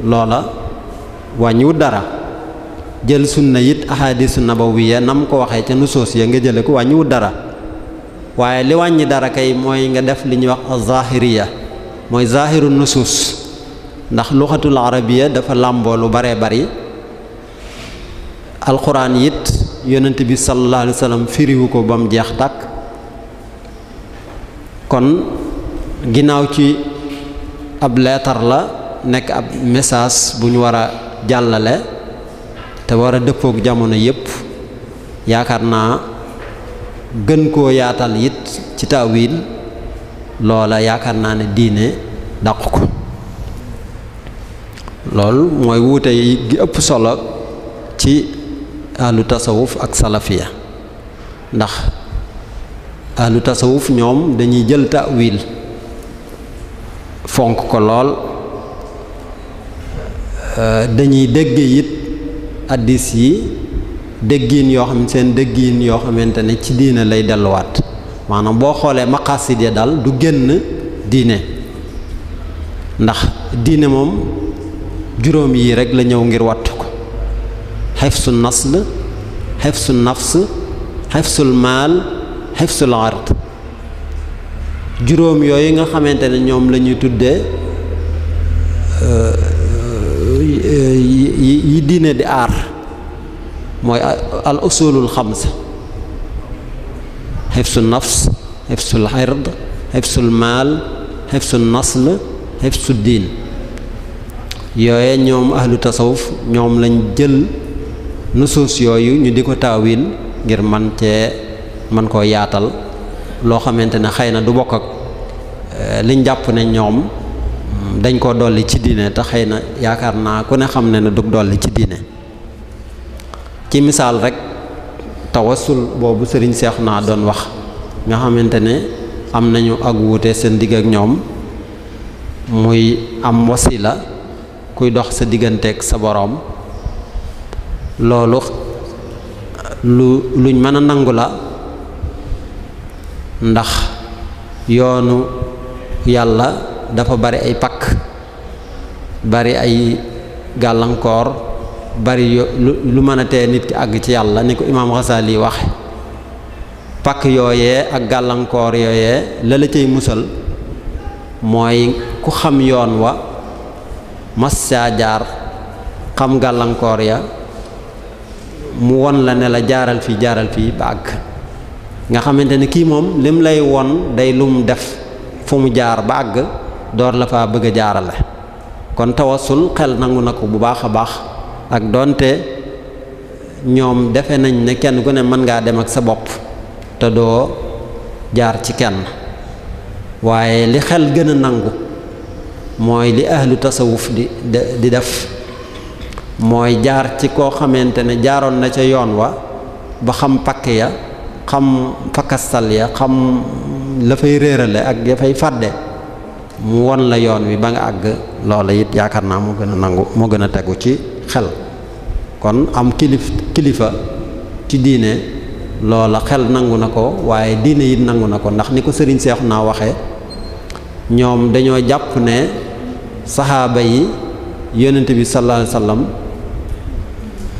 loola wàññiwut dara jël sunna it ahadisu nabawiya nam ko waxee ca nusoos ya nga jële ko wàññiwut dara waaye li wàññi dara kay mooy nga def li ñuy wax az-zahiriya mooy zahiru nusuus ndax luxatul arabiya dafa làmboo lu baree bari alxuraan it yonent bi sallallahu alayhi wa sallam firiwu ko ba mu jeex tàkk kon ginnaaw ci ab leetar la nekk ab message bu ñu war a jàllale te war a dëppook jamono yépp yaakaar naa gën koo yaatal it ci taawil loola yaakaar naa ne diine dàq ko loolu mooy wuute yi gi ëpp solo ci ahlu tasawuf ak salafiya ndax ahlu tasawuf ñoom dañuy jël taawil fonk ko lool dañuy dégg it addis yi déggiin yoo xam seen déggiin yoo xamante ne ci diine lay delluwaat maanaam boo xoolee maqasid ya daal du génn diine ndax diine moom juróom yii rek la ñëw ngir wattu ko xifsu nasl xifsu nafs xifsul maal xifsul ard juróom yooyu nga xamante ne ñoom la ñuy tuddee yi diine di aar mooy al usulul xamsa xifsul nafs xifsul ard xifsul maal xifsul nasl xifsul diin yooye ñoom ahlu tasawuf ñoom lañ jël nusuus yooyu ñu di ko taawil ngir man koo yaatal loo xamante ne xëy na du bokk ak liñ jàpp ne ñoom dañ koo dolli ci diine te xëy na yaakaar naa ku ne xam ne ne dug dolli ci diine ci misaal rek tawassul boobu sëriñ seex naa doon wax nga xamante ne am nañu ak wuute seen digg ak ñoom muy am wasila kuy dox sa digganteeg sa boroom loolu luñ mën a nangu la ndax yoonu yàlla dafa bari ay pakk bari ay gàllankoor bari lu mën a tee nit ki àgg ci yàlla ni ko imaam Xasaali waxe pakk yooyee ak gàllankoor yooyee la la cay musal mooy ku xam yoon wa mas saa jaar xam gàllankoor ya mu won la ne la jaaral fii ba àgg nga xamante ne kii moom lim lay won day lum def fu mu jaar ba àgg door la faa bëgg a jaarale kon tawassul xel nangu na ko bu baax a baax ak doonte ñoom defe nañ ne kenn ku ne mën ngaa dem ak sa bopp te doo jaar ci kenn waaye li xel gën a nangu mooy li ahlu tasawuf di def mooy jaar ci koo xamante ne jaaroon na ca yoon wa ba xam pakk ya xam fakastal ya xam la fay réerale ak ya fay fàdde mu won la yoon wi ba nga àgg loola it yaakaar naa moo gën a nangu moo gën a tegu ci xel kon am kilifa ci diine loola xel nangu na ko waaye diine it nangu na ko ndax ni ko sëriñ Seexu naa waxee ñoom dañoo jàpp ne saxaaba yi yonent bi sallallahu alayhi wasallam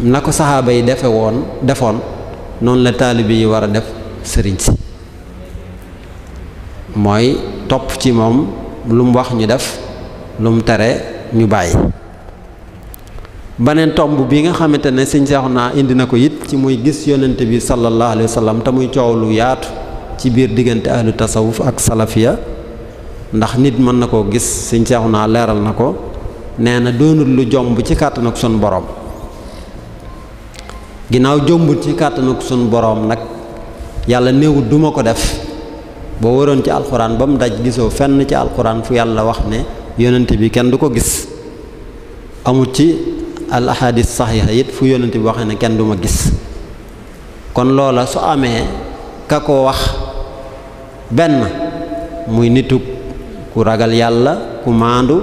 na ko saxaaba yi defoon noonu la taalibe yi war a def sëriñ si mooy topp ci moom lu mu wax ñu def lu mu tere ñu bàyyi beneen tomb bi nga xamante ne sëñ Seexuna indi na ko it ci muy gis yonent bi sallallahu alayhi wasallam te muy coow lu yaatu ci biir diggante ahlu tasawuf ak salafiya ndax nit mën na koo gis sëñ Seexuna leeral na ko nee na doonul lu jomb ci kàttan ak sun borom ginnaaw jombut ci kàttan ak sun borom nag yàlla néewut duma ko def boo waroon ci alxuraan ba mu daj gisoo fenn ci alxuraan fu yàlla wax ne yonent bi kenn du ko gis amut ci al ahadis saxiixa it fu yonent bi waxee ne kenn du ma gis kon loola su amee ka ko wax benn muy nitu ku ragal yàlla ku maandu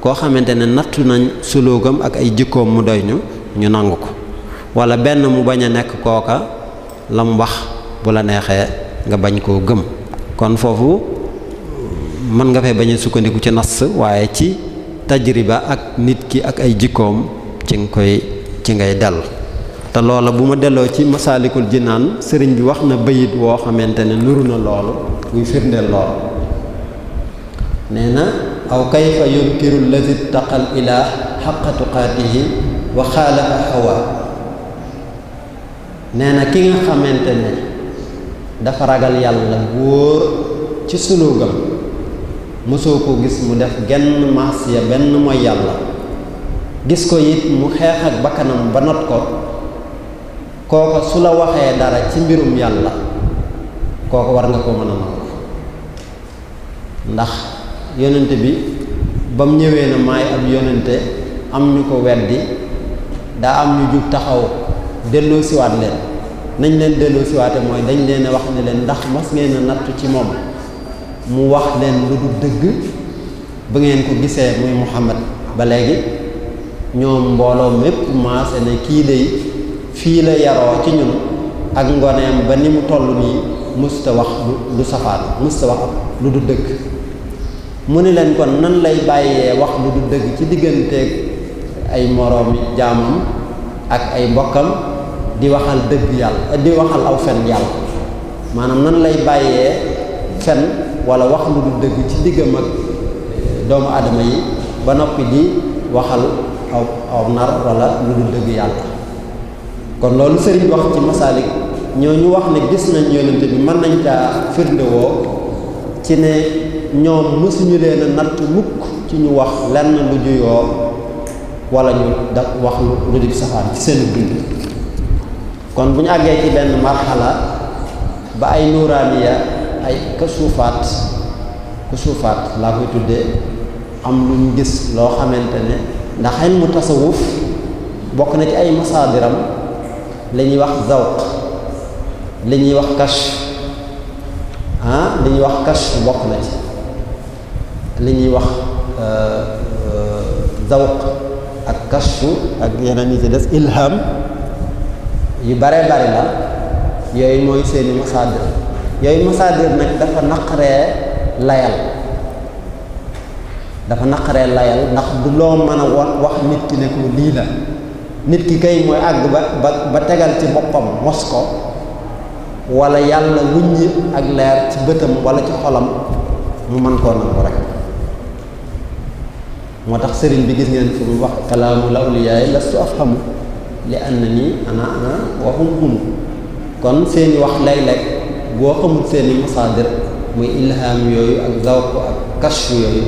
koo xamante ne nattu nañ sulóogam ak ay jikkoom mu doy ñu nangu ko wala benn mu bañ a nekk kooka la mu wax bu la neexee nga bañ koo gëm kon foofu mën nga fee bañ a sukkandiku ci nas waaye ci tajriba ak nit ki ak ay jikkoom ci ngay dell te loola bu ma delloo ci masaalikul jinaan sëriñ bi wax na bayit woo xamante ne nuru na loolu muy firndeel loolu nee na aw kayfa yunkiru lladi taqal ilaa xaqa tuqaatihi wa xaalafa hawa nee na ki nga xamante ne dafa ragal yàlla wóor ci sulugam mosoo ko gis mu def genn maasiya benn mooy yàlla gis ko it mu xeex ak bakkanam ba not ko kooko su la waxee dara ci mbirum yàlla kooko war nga ko mën a nangu ndax yonente bi ba mu ñëwee na maay ab yonente am ñu ko weddi daa am ñu jug taxaw delloo siwaat leen nañ leen delloo siwaate mooy dañ leen a wax ne leen ndax mas ngeen a nattu ci moom mu wax leen lu du dëgg ba ngeen ko gisee muy Muhammad ba léegi ñoom mbooloo mépp maase ne kii day fii la yaroo ci ñun ak ngoneem ba ni mu toll nii mësta wax lu safaan mësta wax lu du dëgg mu ni leen kon nan lay bàyyee wax lu du dëgg ci digganteeg ay moroomi jaamam ak ay mbokkam di waxal dëgg yàlla di waxal aw fen yàlla maanaam nan lay bàyyee fen wala wax lu du dëgg ci diggam ak doomu aadama yi ba noppi di waxal aw nar wala lu du dëgg yàlla kon loolu sëriñ wax ci masaalik ñooñu wax ne gis nañ yonente bi mën nañ caa firndewoo ci ne ñoom mësuñu leen a natt mukk ci ñu wax lenn lu juyoo wala ñu da wax lu di safaan ci seen dund kon bu ñu àggee ci benn marxala ba ay nuuraaniya ay kasuufaat laa koy tuddee am lu ñu gis loo xamante ne ndax xen mu tasawuf bokk na ci ay masaadiram li ñuy wax zawq li ñuy wax kashf li ñuy wax kashf bokk na ci li ñuy wax zawq ak kashf ak yeneen yi ci des ilham yu bare bari la yooyu mooy seeni masaadir yooyu masaadir nag dafa naqaree layal ndax du loo mën a wax nit ki ne ko lii la nit ki kay mooy àgg ba tegal ci boppam mos ko wala yàlla wuññi ak leer ci bëtam wala ci xolam mu mën koo nangu rek moo tax sëriñ bi gis ngeen fi mu wax kalaamul awliyaay lastu afhamu li annani ana wa hum kon seeni wax léeg-léeg boo xamul seeni masaadir muy ilham yooyu ak zawq ak kashf yooyu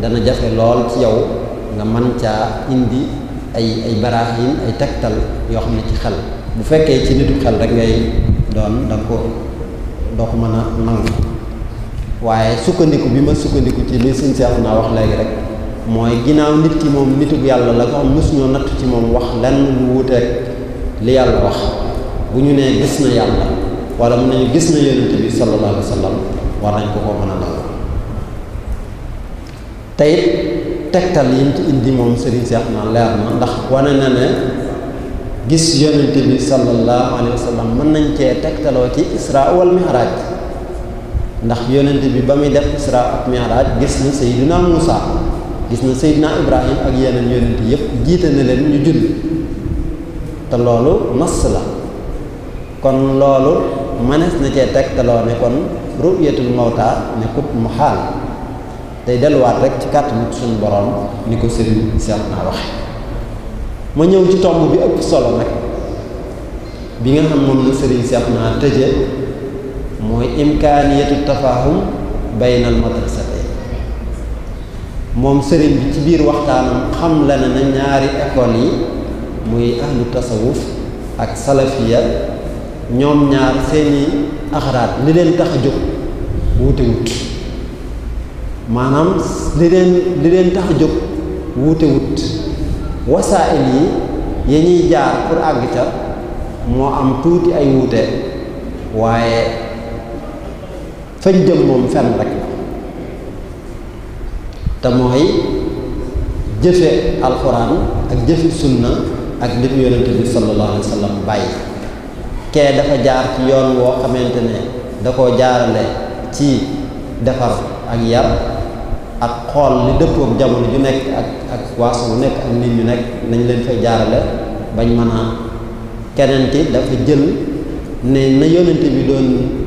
dana jafe lool ci yow nga mën caa indi ay baraahin ay tegtal yoo xam ne ci xel bu fekkee ci nitu xel rek ngay doon doo ko mën a nangu waaye sukkandiku bi ma sukkandiku ci li suñ seexu naa wax léegi rek mooy ginnaaw nit ki moom nitug yàlla la ko xam mosuñoo natt ci moom wax lenn lu wuuteeg li yàlla wax bu ñu nee gis na yàlla wala mun nañu gis na yonent bi sallallahu alayhi wa sallam war nañ ko mën a nangu te it tegtal yi mu ci indi moom Serigne Cheikh na leer na ndax wane na ne gis yonent bi sallallahu alayhi wa sallam mën nañ cee tegtaloo ci isra wal mi'raj ndax yonent bi ba muy def isra ak mi'raj gis na Seydina Muusa gis na Seydina Ibrahim ak yeneen yonent yépp jiite na leen ñu julli te loolu nas la kon loolu mënees na cee tegtaloo ne kon ru'yatul mawta nekkut mu xaal tey delluwaat rek ci kàttanu suñu borom ni ko Serigne Cheikh naa waxe ma ñëw ci tomb bi ëpp solo nag bi nga xam moom la Serigne Cheikh naa tëje mooy imkaaniyatu tafahum baynal madrasatayn moom Serigne bi ci biir waxtaanam xam la ne na ñaari école yi muy ahlu tasawuf ak salafiya ñoom ñaar seeni axaraat li leen tax a jóg wuute wut maanaam li leen tax a jóg wuute wut wasaa'il yi ya ñuy jaar pour àgg ca moo am tuuti ay wuute waaye fañ jëm moom fenn rek la te mooy jëfe alxuraan ak jëfe sunna ak li fi yonente bi sallallahu alayhi wa sallam bàyyi kee dafa jaar ci yoon woo xamante ne da koo jaarale ci defar ak yar ak xool li dëppook jamono ju nekk ak waasu bu nekk ak nit ñu nekk nañ leen fay jaarale bañ mën a keneen ki dafa jël ne na yonente bi doon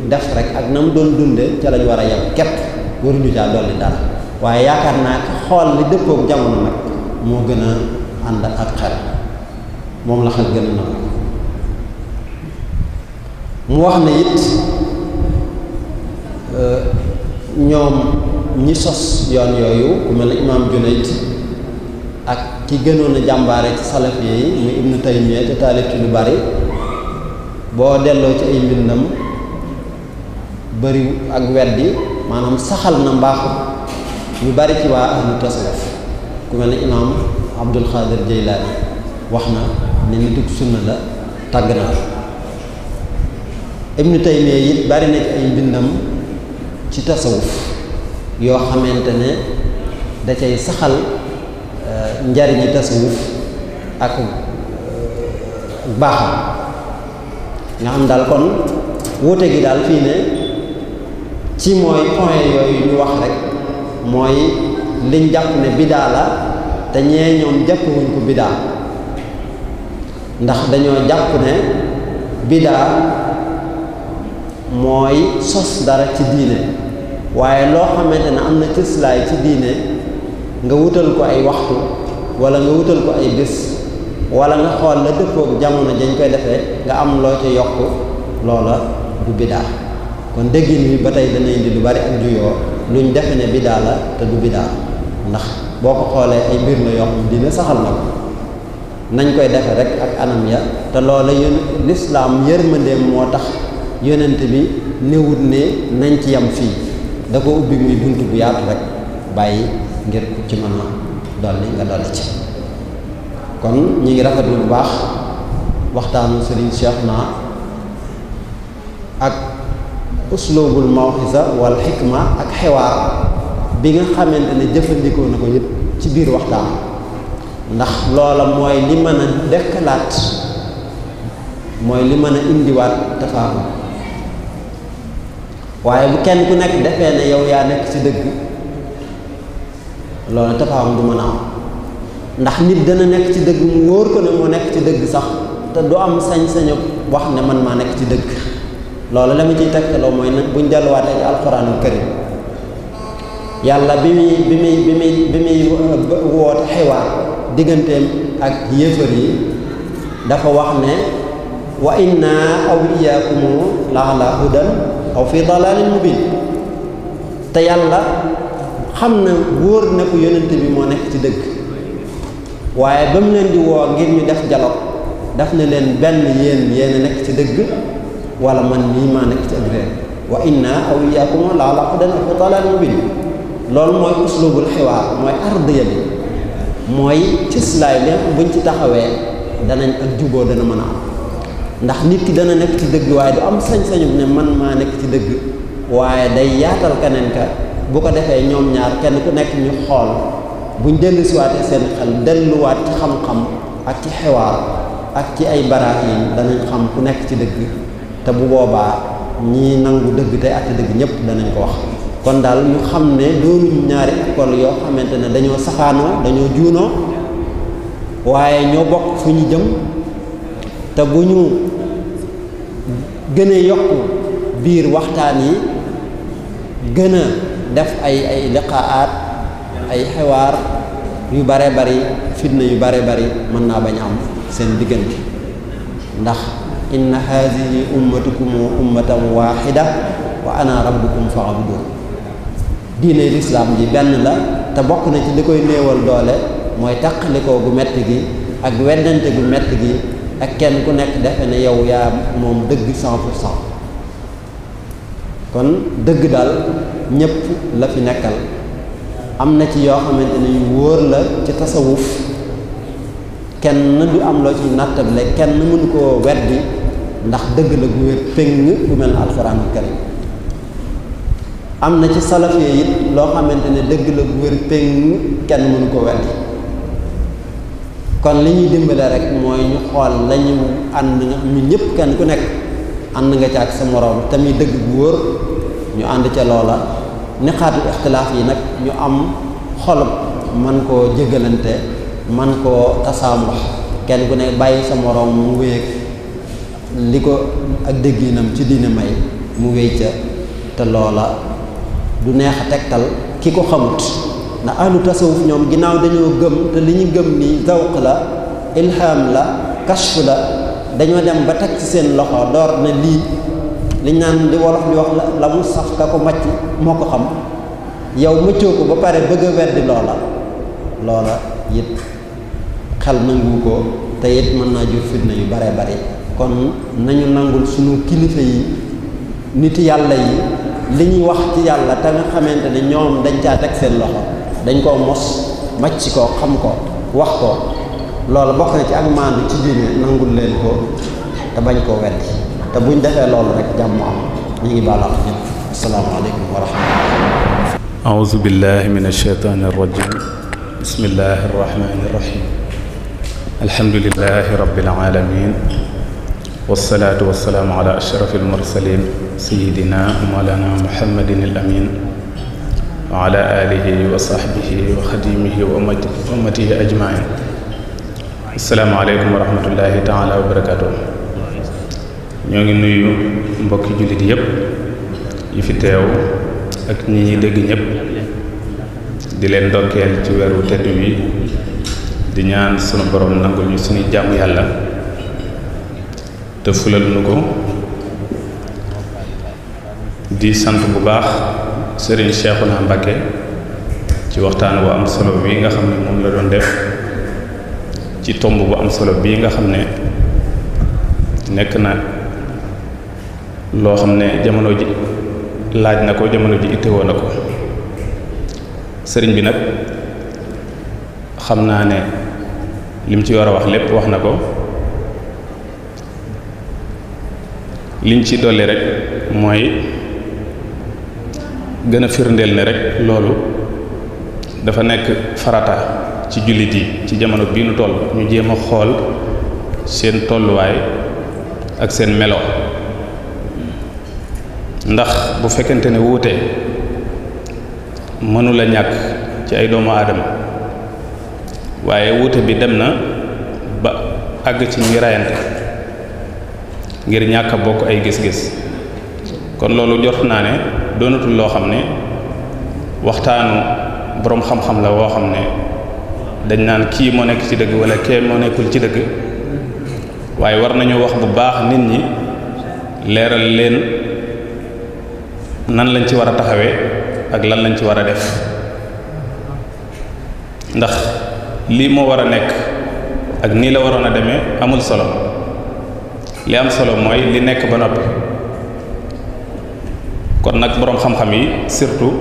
def rek ak na mu doon dunde ca lañ war a yem képp waruñu caa dolli dara waaye yaakaar naa ko xool li dëppook jamono nag moo gën a ànd ak xel moom la xel gën a nangu mu wax ne it ñoom ñi sos yoon yooyu ku mel ne imaam Junayd ak ki gënoon a jàmbaare ci salafi yi muy Ibnu Taymiyya te taalif ci lu bari boo delloo ci ay mbindam bari ak weddi maanaam saxal na mbaaxu ñu bari ci waa ahlu tasawuf ku mel ne imaam Abdul Xaadir Jaylaani wax na ne nitug sunna la tàgg na Ibnu Taymiyya it bari na ci ay mbindam ci tasawuf yoo xamante ne da cay saxal njariñi tasawuf ak baaxam nga xam daal kon wuute gi daal fii ne ci mooy point yooyu ñu wax rek mooy liñ jàpp ne bidaa la te ñee ñoom jàppewuñ ko bidaa ndax dañoo jàpp ne bidaa mooy sos dara ci diine waaye loo xamante ne am na cëslaay ci diine nga wutal ko ay waxtu wala nga wutal ko ay bés wala nga xool la dëppook jamono dañ koy defee nga am loo ci yokk loola du bidaa kon déggin bi ba tey dana indi lu bari ak juyoo luñ defe ne bidaa la te du bidaa ndax boo ko xoolee ay mbir la yoo xam dina saxal na ko nañ koy defe rek ak anam ya te loola lislaam yërmandeem moo tax yonent bi néewut ne nañ ci yam fii da ko ubbi muy bunt bu yaatu rek bàyyi ngir ku ci mën a dolli nga dolli ci kon ñi ngi rafetlu bu baax waxtaanu Serigne Cheikhouna ak uslubul mawxiza wal xikma ak xewaar bi nga xamante ne jëfandikoo na ko yëpp ci biir waxtaan ndax loola mooy li mën a dekkalaat mooy li mën a indiwaat tafaaxum waaye bu kenn ku nekk defee ne yow yaa nekk ci dëgg loolu tafaaxum du mën a am ndax nit dana nekk ci dëgg mu wóor ko ne moo nekk ci dëgg sax te du am sañ-sañu wax ne man maa nekk ci dëgg loolu la mu ciy tegtaloo mooy nag buñ delluwaatee ci alxuraanul karim yàlla bi muy woote xiwaar digganteem ak yéefar yi dafa wax ne wa inna aw iyaakumu la ala hudan aw fi dalalin mubin te yàlla xam na wóor na ko yonent bi moo nekk ci dëgg waaye ba mu leen di woo ngir ñu def dialogue daf ne leen benn yéen a nekk ci dëgg wala man mii maa nekk ci ak réer wa inna aw iyaakum la ala hudan aw fi dalalin mubin loolu mooy uslubul xiwaar mooy ardiya bi mooy cëslaay lépp buñ ci taxawee danañ ak juboo dana mën a am ndax nit ki dana nekk ci dëgg waaye du am sañ-sañu ne man maa nekk ci dëgg waaye day yaatal keneen ka bu ko defee ñoom ñaar kenn ku nekk ñu xool buñ dellusiwaatee seen xel delluwaat ci xam-xam ak ci xiwaar ak ci ay baraahin danañ xam ku nekk ci dëgg te bu boobaa ñii nangu dëgg tey àtte dëgg ñëpp danañ ko wax kon daal ñu xam ne doonuñ ñaari école yoo xamante ne dañoo safaanoo dañoo juunoo waaye ñoo bokk fu ñu jëm te bu ñu gën a yokk biir waxtaan yi gën a def ay liqaat ay xewaar yu bare bari fitna yu bare bari mën naa bañ am seen diggante ndax inna haadihi ummatukum ummatan waaxida wa ana rabbukum fa'budun diine lislaam ji benn la te bokk na ci li koy néewal doole mooy taqalikoo gu metti gi ak weddante gu metti gi ak kenn ku nekk defe ne yow yaa moom dëgg 100% kon dëgg daal ñépp la fi nekkal am na ci yoo xamante ne yu wóor la ci tasawuf kenn du am loo ci nattable kenn mënu koo weddi ndax dëgg la gu wér péng bu mel alxuraanul karim am na ci salafiya it loo xamante ne dëgg la gu wér péng kenn mënu koo weddi kon li ñuy dimbale rek mooy ñu xool lañu ànd nga ñu ñëpp kenn ku nekk ànd nga ca ak sa moroom tamit dëgg bu wóor ñu ànd ca loola niqaatu ixtilaaf yi nag ñu am xolub man koo jégalante man koo tasaamox kenn ku ne bàyyi sa moroom mu wéeg li ko ak dégginam ci diine may mu wéy ca te loola du neex a tegtal ki ko xamut ndax ahlu tasawuf ñoom ginnaaw dañoo gëm te li ñu gëm ni zawq la ilham la kashf la dañoo dem ba teg ci seen loxo door na lii liñ naan di wolof di wax la mu saf ka ko macc moo ko xam yow mëccoo ko ba pare bëgg a weddi loola it xel nangu ko te it mën naa jur fitna yu bare bari kon nañu nangul sunu kilifa yi nit yàlla yi li ñuy wax ci yàlla te nga xamante ne ñoom dañ caa teg seen loxo dañ koo mos màcc ko xam ko wax ko loolu bokk na ci ak maandu ci diine nangul leen ko te bañ koo weddi te buñ defee loolu rek jàmm am ñu ngi baalaax ñëpp asalaamaaleykum wa rahmatullah aouzu billahi min alsheytaani arrajim bismillahi arrahmani irrahim alhamdulilahi rabbil alamin wassalaatu wassalaamu ala ashraf almursalin sayidina mawlana muhammadin al amin wa ala alihi wa sahbihi wa xadimihi wa ummatihi ajmain. assalaamu aleykum wa rahmatullahi taala wa barakatuh. ñoo ngi nuyu mbokki jullit yépp yi fi teew ak ñi ñi dégg ñépp di leen ndokkeel ci weeru tedd wi di ñaan sunu borom nangul ñu suñuy jàmm yàlla te fulal nu ko. di sant bu baax Serigne Cheikhouna Mbacké ci waxtaan bu am solo bii nga xam ne moom la doon def ci tomb bu am solo bii nga xam ne nekk na loo xam ne jamono ji laaj na ko, jamono ji ittewoo na ko. sëriñ bi nag xam naa ne lim ci war a wax lépp wax na ko. liñ ci dolli rek mooy gën a firndeel ne rek loolu dafa nekk farata ci jullit yi ci jamono bii nu toll, ñu jéem a xool seen tolluwaay ak seen melo. ndax bu fekkente ne wuute mënula ñàkk ci ay doomu aadama, waaye wuute bi dem na ba àgg ci ñuy rayante ngir ñàkk a bokk ay gis-gis. kon loolu jot naa ne doonatul loo xam ne waxtaanu boroom xam-xam la woo xam ne dañ naan kii moo nekk ci dëgg wala kee moo nekkul ci dëgg, waaye war nañu wax bu baax nit ñi, leeral leen nan lañ ci war a taxawee ak lan lañ ci war a def. ndax lii moo war a nekk ak nii la waroon a demee amul solo. li am solo mooy li nekk ba noppi. kon nag boroom xam-xam yi surtout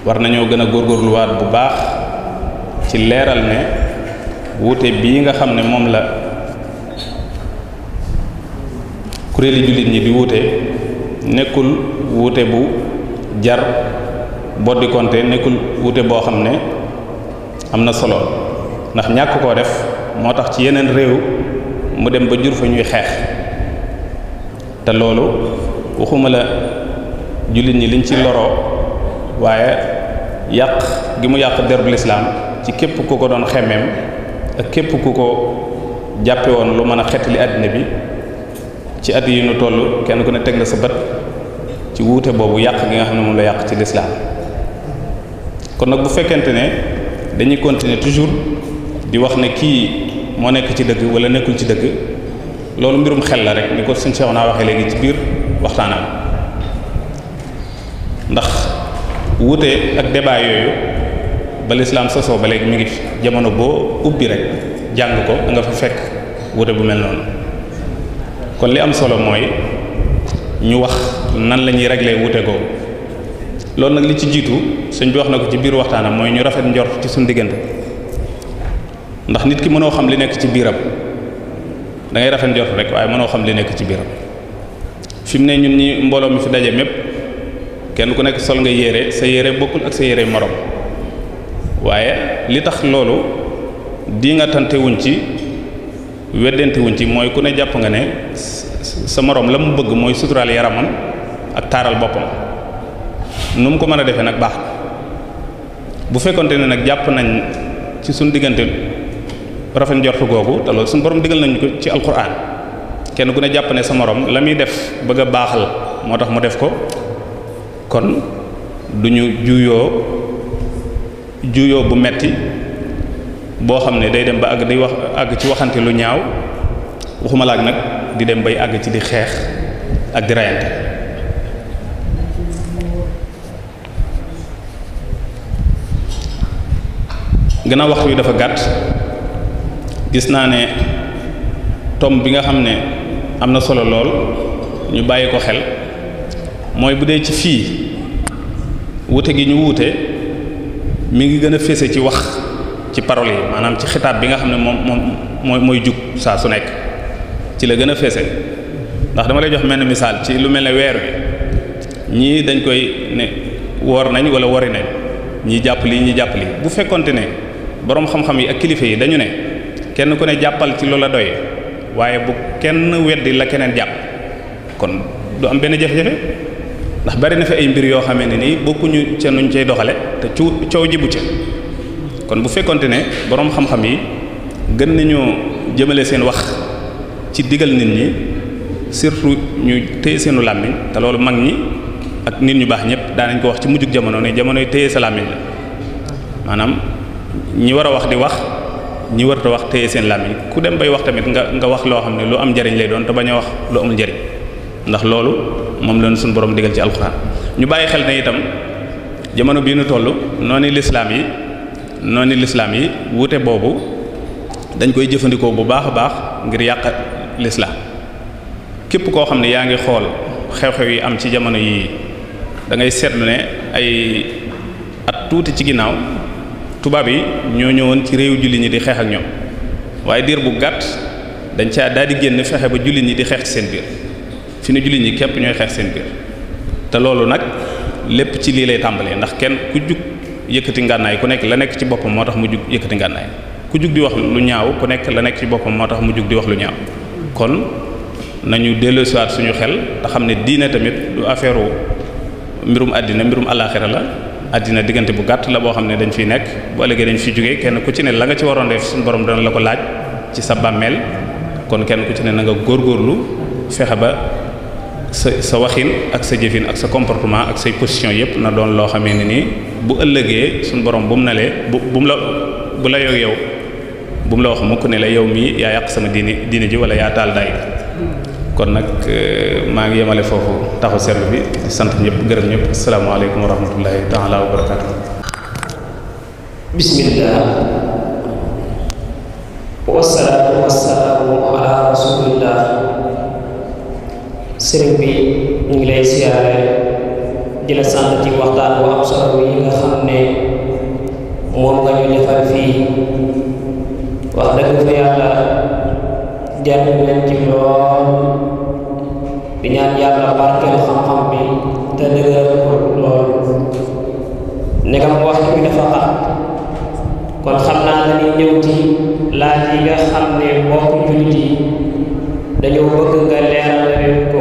war nañoo gën a góorgóorluwaat bu baax ci leeral ne wuute bii nga xam ne moom la kuréeli jullit ñi di wuute nekkul wuute bu jar boddi konte, nekkul wuute boo xam ne am na solo. ndax ñàkk koo def moo tax ci yeneen réew mu dem ba jur fa ñuy xeex, te loolu waxuma la jullit ñi liñ ci loroo, waaye yàq gi mu yàq derbu lislaam ci képp ku ko doon xemmeem ak képp ku ko jàppe woon lu mën a xettali àddina bi ci at yi nu toll. kenn ku ne teg nga sa bët ci wuute boobu yàq gi nga xam ne moom la yàq ci lislaam. kon nag bu fekkente ne dañuy continuer toujours di wax ne kii moo nekk ci dëgg wala nekkul ci dëgg, loolu mbirum xel la rek, ni ko suñ Cheikh naa waxee léegi ci biir waxtaanam. ndax wuute ak débat yooyu ba lislaam sosoo ba léegi mi ngi fi. jamono boo ubbi rek jàng ko da nga fa fekk wuute bu mel noonu. kon li am solo mooy ñu wax nan la ñuy régler wuute googu. loolu nag li ci jiitu sëñ bi wax na ko ci biir waxtaanam mooy ñu rafet njort ci suñu diggante. ndax nit ki mënoo xam li nekk ci biiram, da ngay rafet njort rek waaye mënoo xam li nekk ci biiram. fi mu ne ñun ñi mbooloo mi fi daje mépp kenn ku nekk sol nga yére, sa yére bokkul ak sa yére morom, waaye li tax loolu di nga tante wuñ ci, weddente wuñ ci, mooy ku ne jàpp nga ne sa morom la mu bëgg mooy suturaal yaramam ak taaral boppam. nu mu ko mën a defee nag baax. bu fekkonte ne nag jàpp nañ ci suñu diggante rafet njortu googu, te loolu suñu borom digal nañu ko ci alquran, kenn ku ne jàpp ne sa morom la muy def bëgg a baaxal moo tax mu def ko, kon du ñu juyoo bu metti boo xam ne day dem ba àgg di wax àgg ci waxante lu ñaaw, waxuma laak nag di dem bay àgg ci di xeex ak di rayante. gannaaw waxtu wi dafa gàtt, gis naa ne tomb bi nga xam ne am na solo lool ñu bàyyi ko xel mooy bu dee ci fii wuute gi ñu wuute mi ngi gën a fese ci wax ci parole yi, maanaam ci xitaab bi nga xam ne moom mooy jug saa su nekk ci la gën a fese. ndax dama lay jox mel ni misaal ci lu mel ne weer wi, ñii dañ koy ne woor nañ wala wori nañ, ñii jàpp lii ñii jàpp lii. bu fekkonte ne boroom xam-xam yi ak kilifa yi dañu ne kenn ku ne jàppal ci loola doy waaye bu kenn weddi la keneen jàpp kon du am benn jafe-jafe ndax bari na fi ay mbir yoo xamee ne nii bokkuñu ca nuñ cay doxale te coow jibu ca kon bu fekkonte ne boroom xam-xam yi gën nañoo jëmale seen wax ci digal nit ñi surtout ñu téye seenu làmmiñ te loolu mag ñi ak nit ñu baax ñëpp daanañ ko wax ci mujjug jamono ne jamonoy téye sa làmmiñ la maanaam ñi war a wax di wax ñi warta wax téye seen làmmiñ ku dem bay wax tamit nga wax loo xam ne lu am njariñ lay doon te bañ a wax lu amul njariñ ndax loolu moom lañu suñu borom digal ci alxuraan ñu bàyyi xel ne itam jamono bii nu toll noonu lislaam yi wuute boobu dañ koy jëfandikoo bu baax a baax ngir yàq lislaam képp koo xam ne yaa ngi xool xew-xew yi am ci jamono yii da ngay seetlu ne ay at tuuti ci ginnaaw tubaab yi ñoo ñëwoon ci réew jullit ñi di xeex ak ñoom waaye diir bu gàtt dañ caa daal di génn fexe ba jullit ñi di xeex ci seen biir fi ne jullit ñi képp ñooy xeex seen biir te loolu nag lépp ci lii lay tàmbalee ndax kenn ku jug yëkkati ngànnaay ku nekk la nekk ci boppam moo tax mu jug yëkkati ngànnaay ku jug di wax lu ñaaw ku nekk la nekk ci boppam moo tax mu jug di wax lu ñaaw kon nañu delloosiwaat suñu xel te xam ne diine tamit du affaire mbirum àddina mbirum àllaaxira la àddina diggante bu gàtt la boo xam ne dañ fiy nekk bu ëllëgee dañ fi jógee kenn ku ci ne la nga ci waroon def suñu borom dana la ko laaj ci sa bàmmeel kon kenn ku ci ne na nga góorgóorlu fexe ba sa waxin ak sa jëfin ak sa comportement ak say position yépp na doon loo xamee ne nii bu ëllëgee suñu borom bu mu nalee bu la yow bu mu la wax mukk ne la yow mii yaa yàq sama diine ji wala yaa taal daay kon nag maa ngi yemale foofu taxu seetlu bi di sant ñëpp gërëm ñëpp asalaamaaleykum wa rahmatullahi taala wa barakaatu. bismillah wasalaatu wasalaamu ala rasulillah. sëriñ bi ñu ngi lay siyaare di la sant ci waxtaan bu am solo yi nga xam ne moom nga ñu defal fii wax dëgg fa yàlla jariñ leen ci lool di ñaan yàlla barkeel xam-xam bi te dëgëral ko lool ndegam waxtu bi dafa xat kon xam naa dañuy ñëw ci laaj yi nga xam ne mbokk jullit yi dañoo bëgg nga leeral leen ko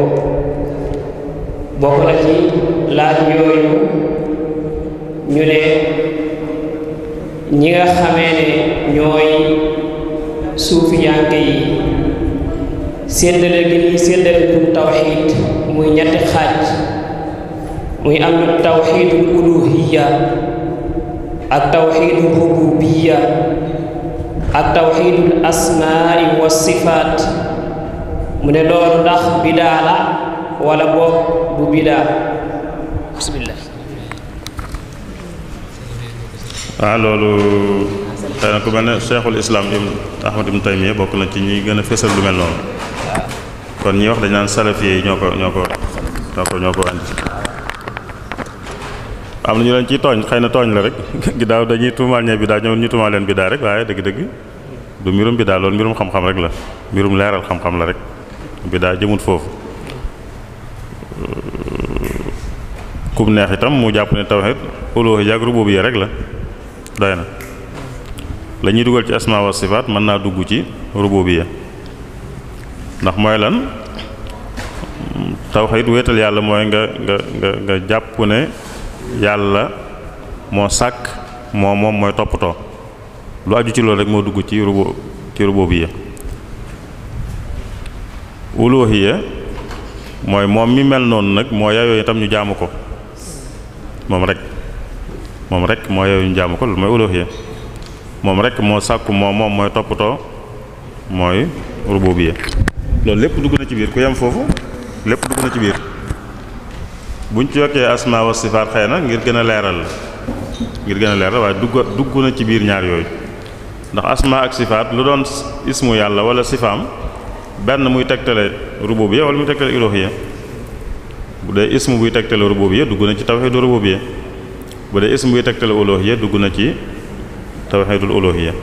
bokk na ci laaj yooyu ñu ne ñi nga xamee ne ñooy suufiyanke yi séddale gi ñuy séddale mbirum tawxiid muy ñetti xaaj muy am na tawxiidul uluhiyya ak tawxiidul rububiyya ak tawxiidul asmaai wa sifaat mu ne loolu ndax bidaa la wala boog bu bidaa bismillah. waaw loolu xëy na ku mel ne cheikhul islam Ahmad ibn Taymiyya bokk na ci ñi gën a fésal lu mel noonu kon ñi wax dañ naan salafi yi ñoo ko andi am na ñu leen ciy tooñ xëy na tooñ la rek ginnaaw dañuy tuumaal ñee bidaa ñëw ñu tuumaal leen bidaa rek waaye dëgg-dëgg du mbirum bidaa loolu mbirum xam-xam rek la mbirum leeral xam-xam la rek bidaa jëmut foofu kum neex itam mu jàpp ne tawhid uluhiyya ak rububiyya rek la doy na la ñuy dugal ci asma wa sifaat mën naa dugg ci rububiyya ndax mooy lan tawhid wéetal yàlla mooy nga jàpp ne yàlla moo sàkk moom mooy toppatoo lu aju ci loolu rek moo dugg ci rububiyya uluhiyya mooy moom mi mel noonu nag moo yayoo itam ñu jaamu ko moom rek moo yayoo ñu jaamu ko loolu mooy uluhiyya moom rek moo sàkku moom mooy toppatoo mooy rububiyya loolu lépp dugg na ci biir ku yem foofu lépp dugg na ci biir buñ ci yokkee asma wa sifaat xëy na ngir gën a leeral waaye dugg na ci biir ñaar yooyu ndax asma ak sifaat lu doon ismu yàlla wala sifaam benn muy tegtale rububiyya wala muy tegtale uluhiyya bu dee ismu buy tegtale rububiyya dugg na ci tawhidu rububiyya bu dee ismu buy tegtale uluhiyya dugg na ci tawhidul uluhiyya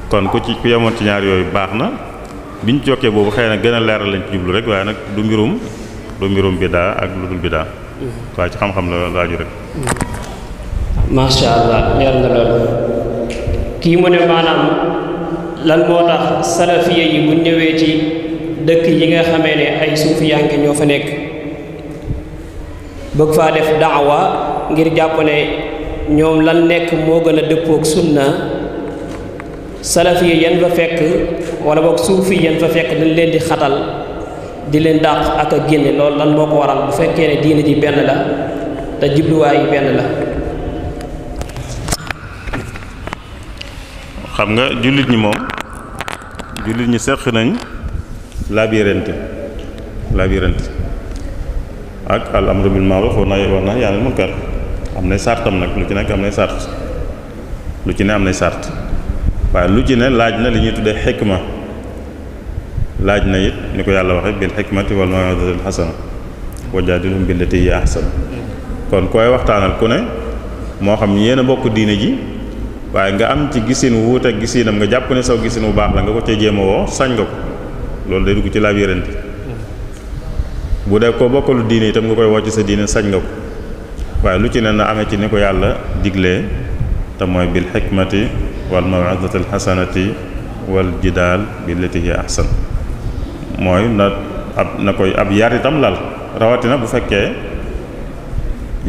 kon ku yemoon ci ñaar yooyu baax na biñ ci yokkee boobu xëy na gën a leeral lañ ci jublu rek waaye nag du mbirum bidaa ak lu dul bidaa waaye ci xam-xam la laaju rek. masha Allah leer na loolu kii mu ne maanaam lan moo tax salafiya yi bu ñëwee ci dëkk yi nga xamee ne ay suufiyanke ñoo fa nekk bëgg faa def daawa ngir jàpp ne ñoom lan nekk moo gën a dëppook sunna salafiya yan fa fekk wala boog suufi yan fa fekk dañ leen di xatal di leen dàq ak a génne loolu lan moo ko waral bu fekkee ne diina ji benn la te jubluwaay yi benn la. xam nga jullit ñi moom jullit ñi seq nañ labirante ak al amru bil ma'ruf wa nahyi anil munkar am nay sartam nag lu ci nekk am nay sart lu ci ne am nay sart waaye lu ci ne laaj na li ñuy tuddee xikma laaj na it ni ko yàlla waxe bil xikmati wal maw'izatil hasana wa jaadilhum billati hiya ahsan kon koy waxtaanal ku ne moo xam yéen a bokk diine ji waaye nga am ci gisin wuute ak gisinam nga jàpp ne saw gisin bu baax la nga ko cee jéem a woo sañ nga ko loolu day dugg ci labirante bu dee ko bokkalu diine itam nga koy woo ci sa diine sañ nga ko waaye lu ci ne na amee ci ni ko yàlla diglee te mooy bil xikmati wal maw'izatil hasanati wal jidaal billati hiya ahsan mooy na koy ab yar itam lal rawatina bu fekkee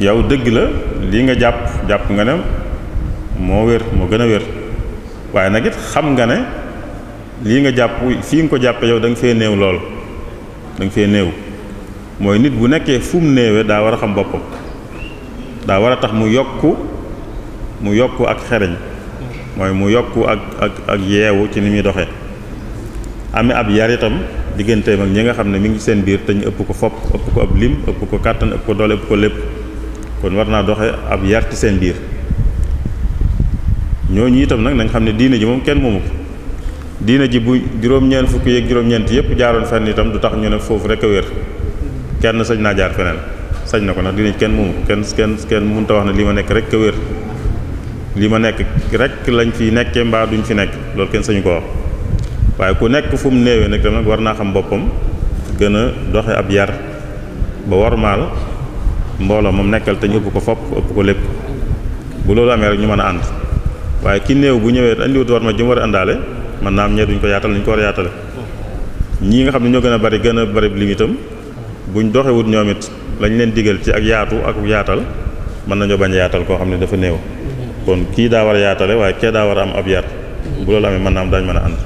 yow dëgg la lii nga jàpp nga ne moo wér moo gën a wér waaye nag it xam nga ne lii nga jàpp fii nga ko jàppe yow da nga fee néew lool da nga fee néew mooy nit bu nekkee fu mu néewee daa war a xam boppam daa war a tax mu yokku ak xereñ mooy mu yokku ak yeewu ci ni muy doxee amee ab yar itam digganteem ak ñi nga xam ne mi ngi seen biir te ñu ëpp ko fopp ëpp ko ab lim ëpp ko kàttan ëpp ko doole ëpp ko lépp kon war naa doxe ab yar ci seen biir ñooñu itam nag nañ xam ne diine ji moom kenn moomu ko diine ji bu juróom-ñeent fukki yeeg juróom-ñeent yëpp jaaroon fenn itam du tax ñu ne foofu rek a wér kenn sañ naa jaar feneen sañ na ko ndax diine ji kenn moomu ko kenn mënut a wax ne li ma nekk rek a wér li ma nekk rek lañ fi nekkee mbaa duñ fi nekk loolu kenn sañu ko wax waaye ku nekk fu mu néewee nag tam nag war naa xam boppam gën a doxe ab yar ba warmaal mbooloo moom nekkal te ñu ëpp ko fopp ëpp ko lépp bu loolu amee rek ñu mën a ànd waaye ki néew bu ñëwee andiwut war ma jëm war a àndaale man naa am ñee duñ ko yaatal nañ ko war a yaatale ñii nga xam ne ñoo gën a bari limitam buñ doxewut ñoom it lañ leen digal ci ak yaatu ak yaatal mën nañoo bañ a yaatal koo xam ne dafa néew kon kii daa war a yaatale waaye kee daa war a am ab yar bu loolu amee mën naa am daañ mën a ànd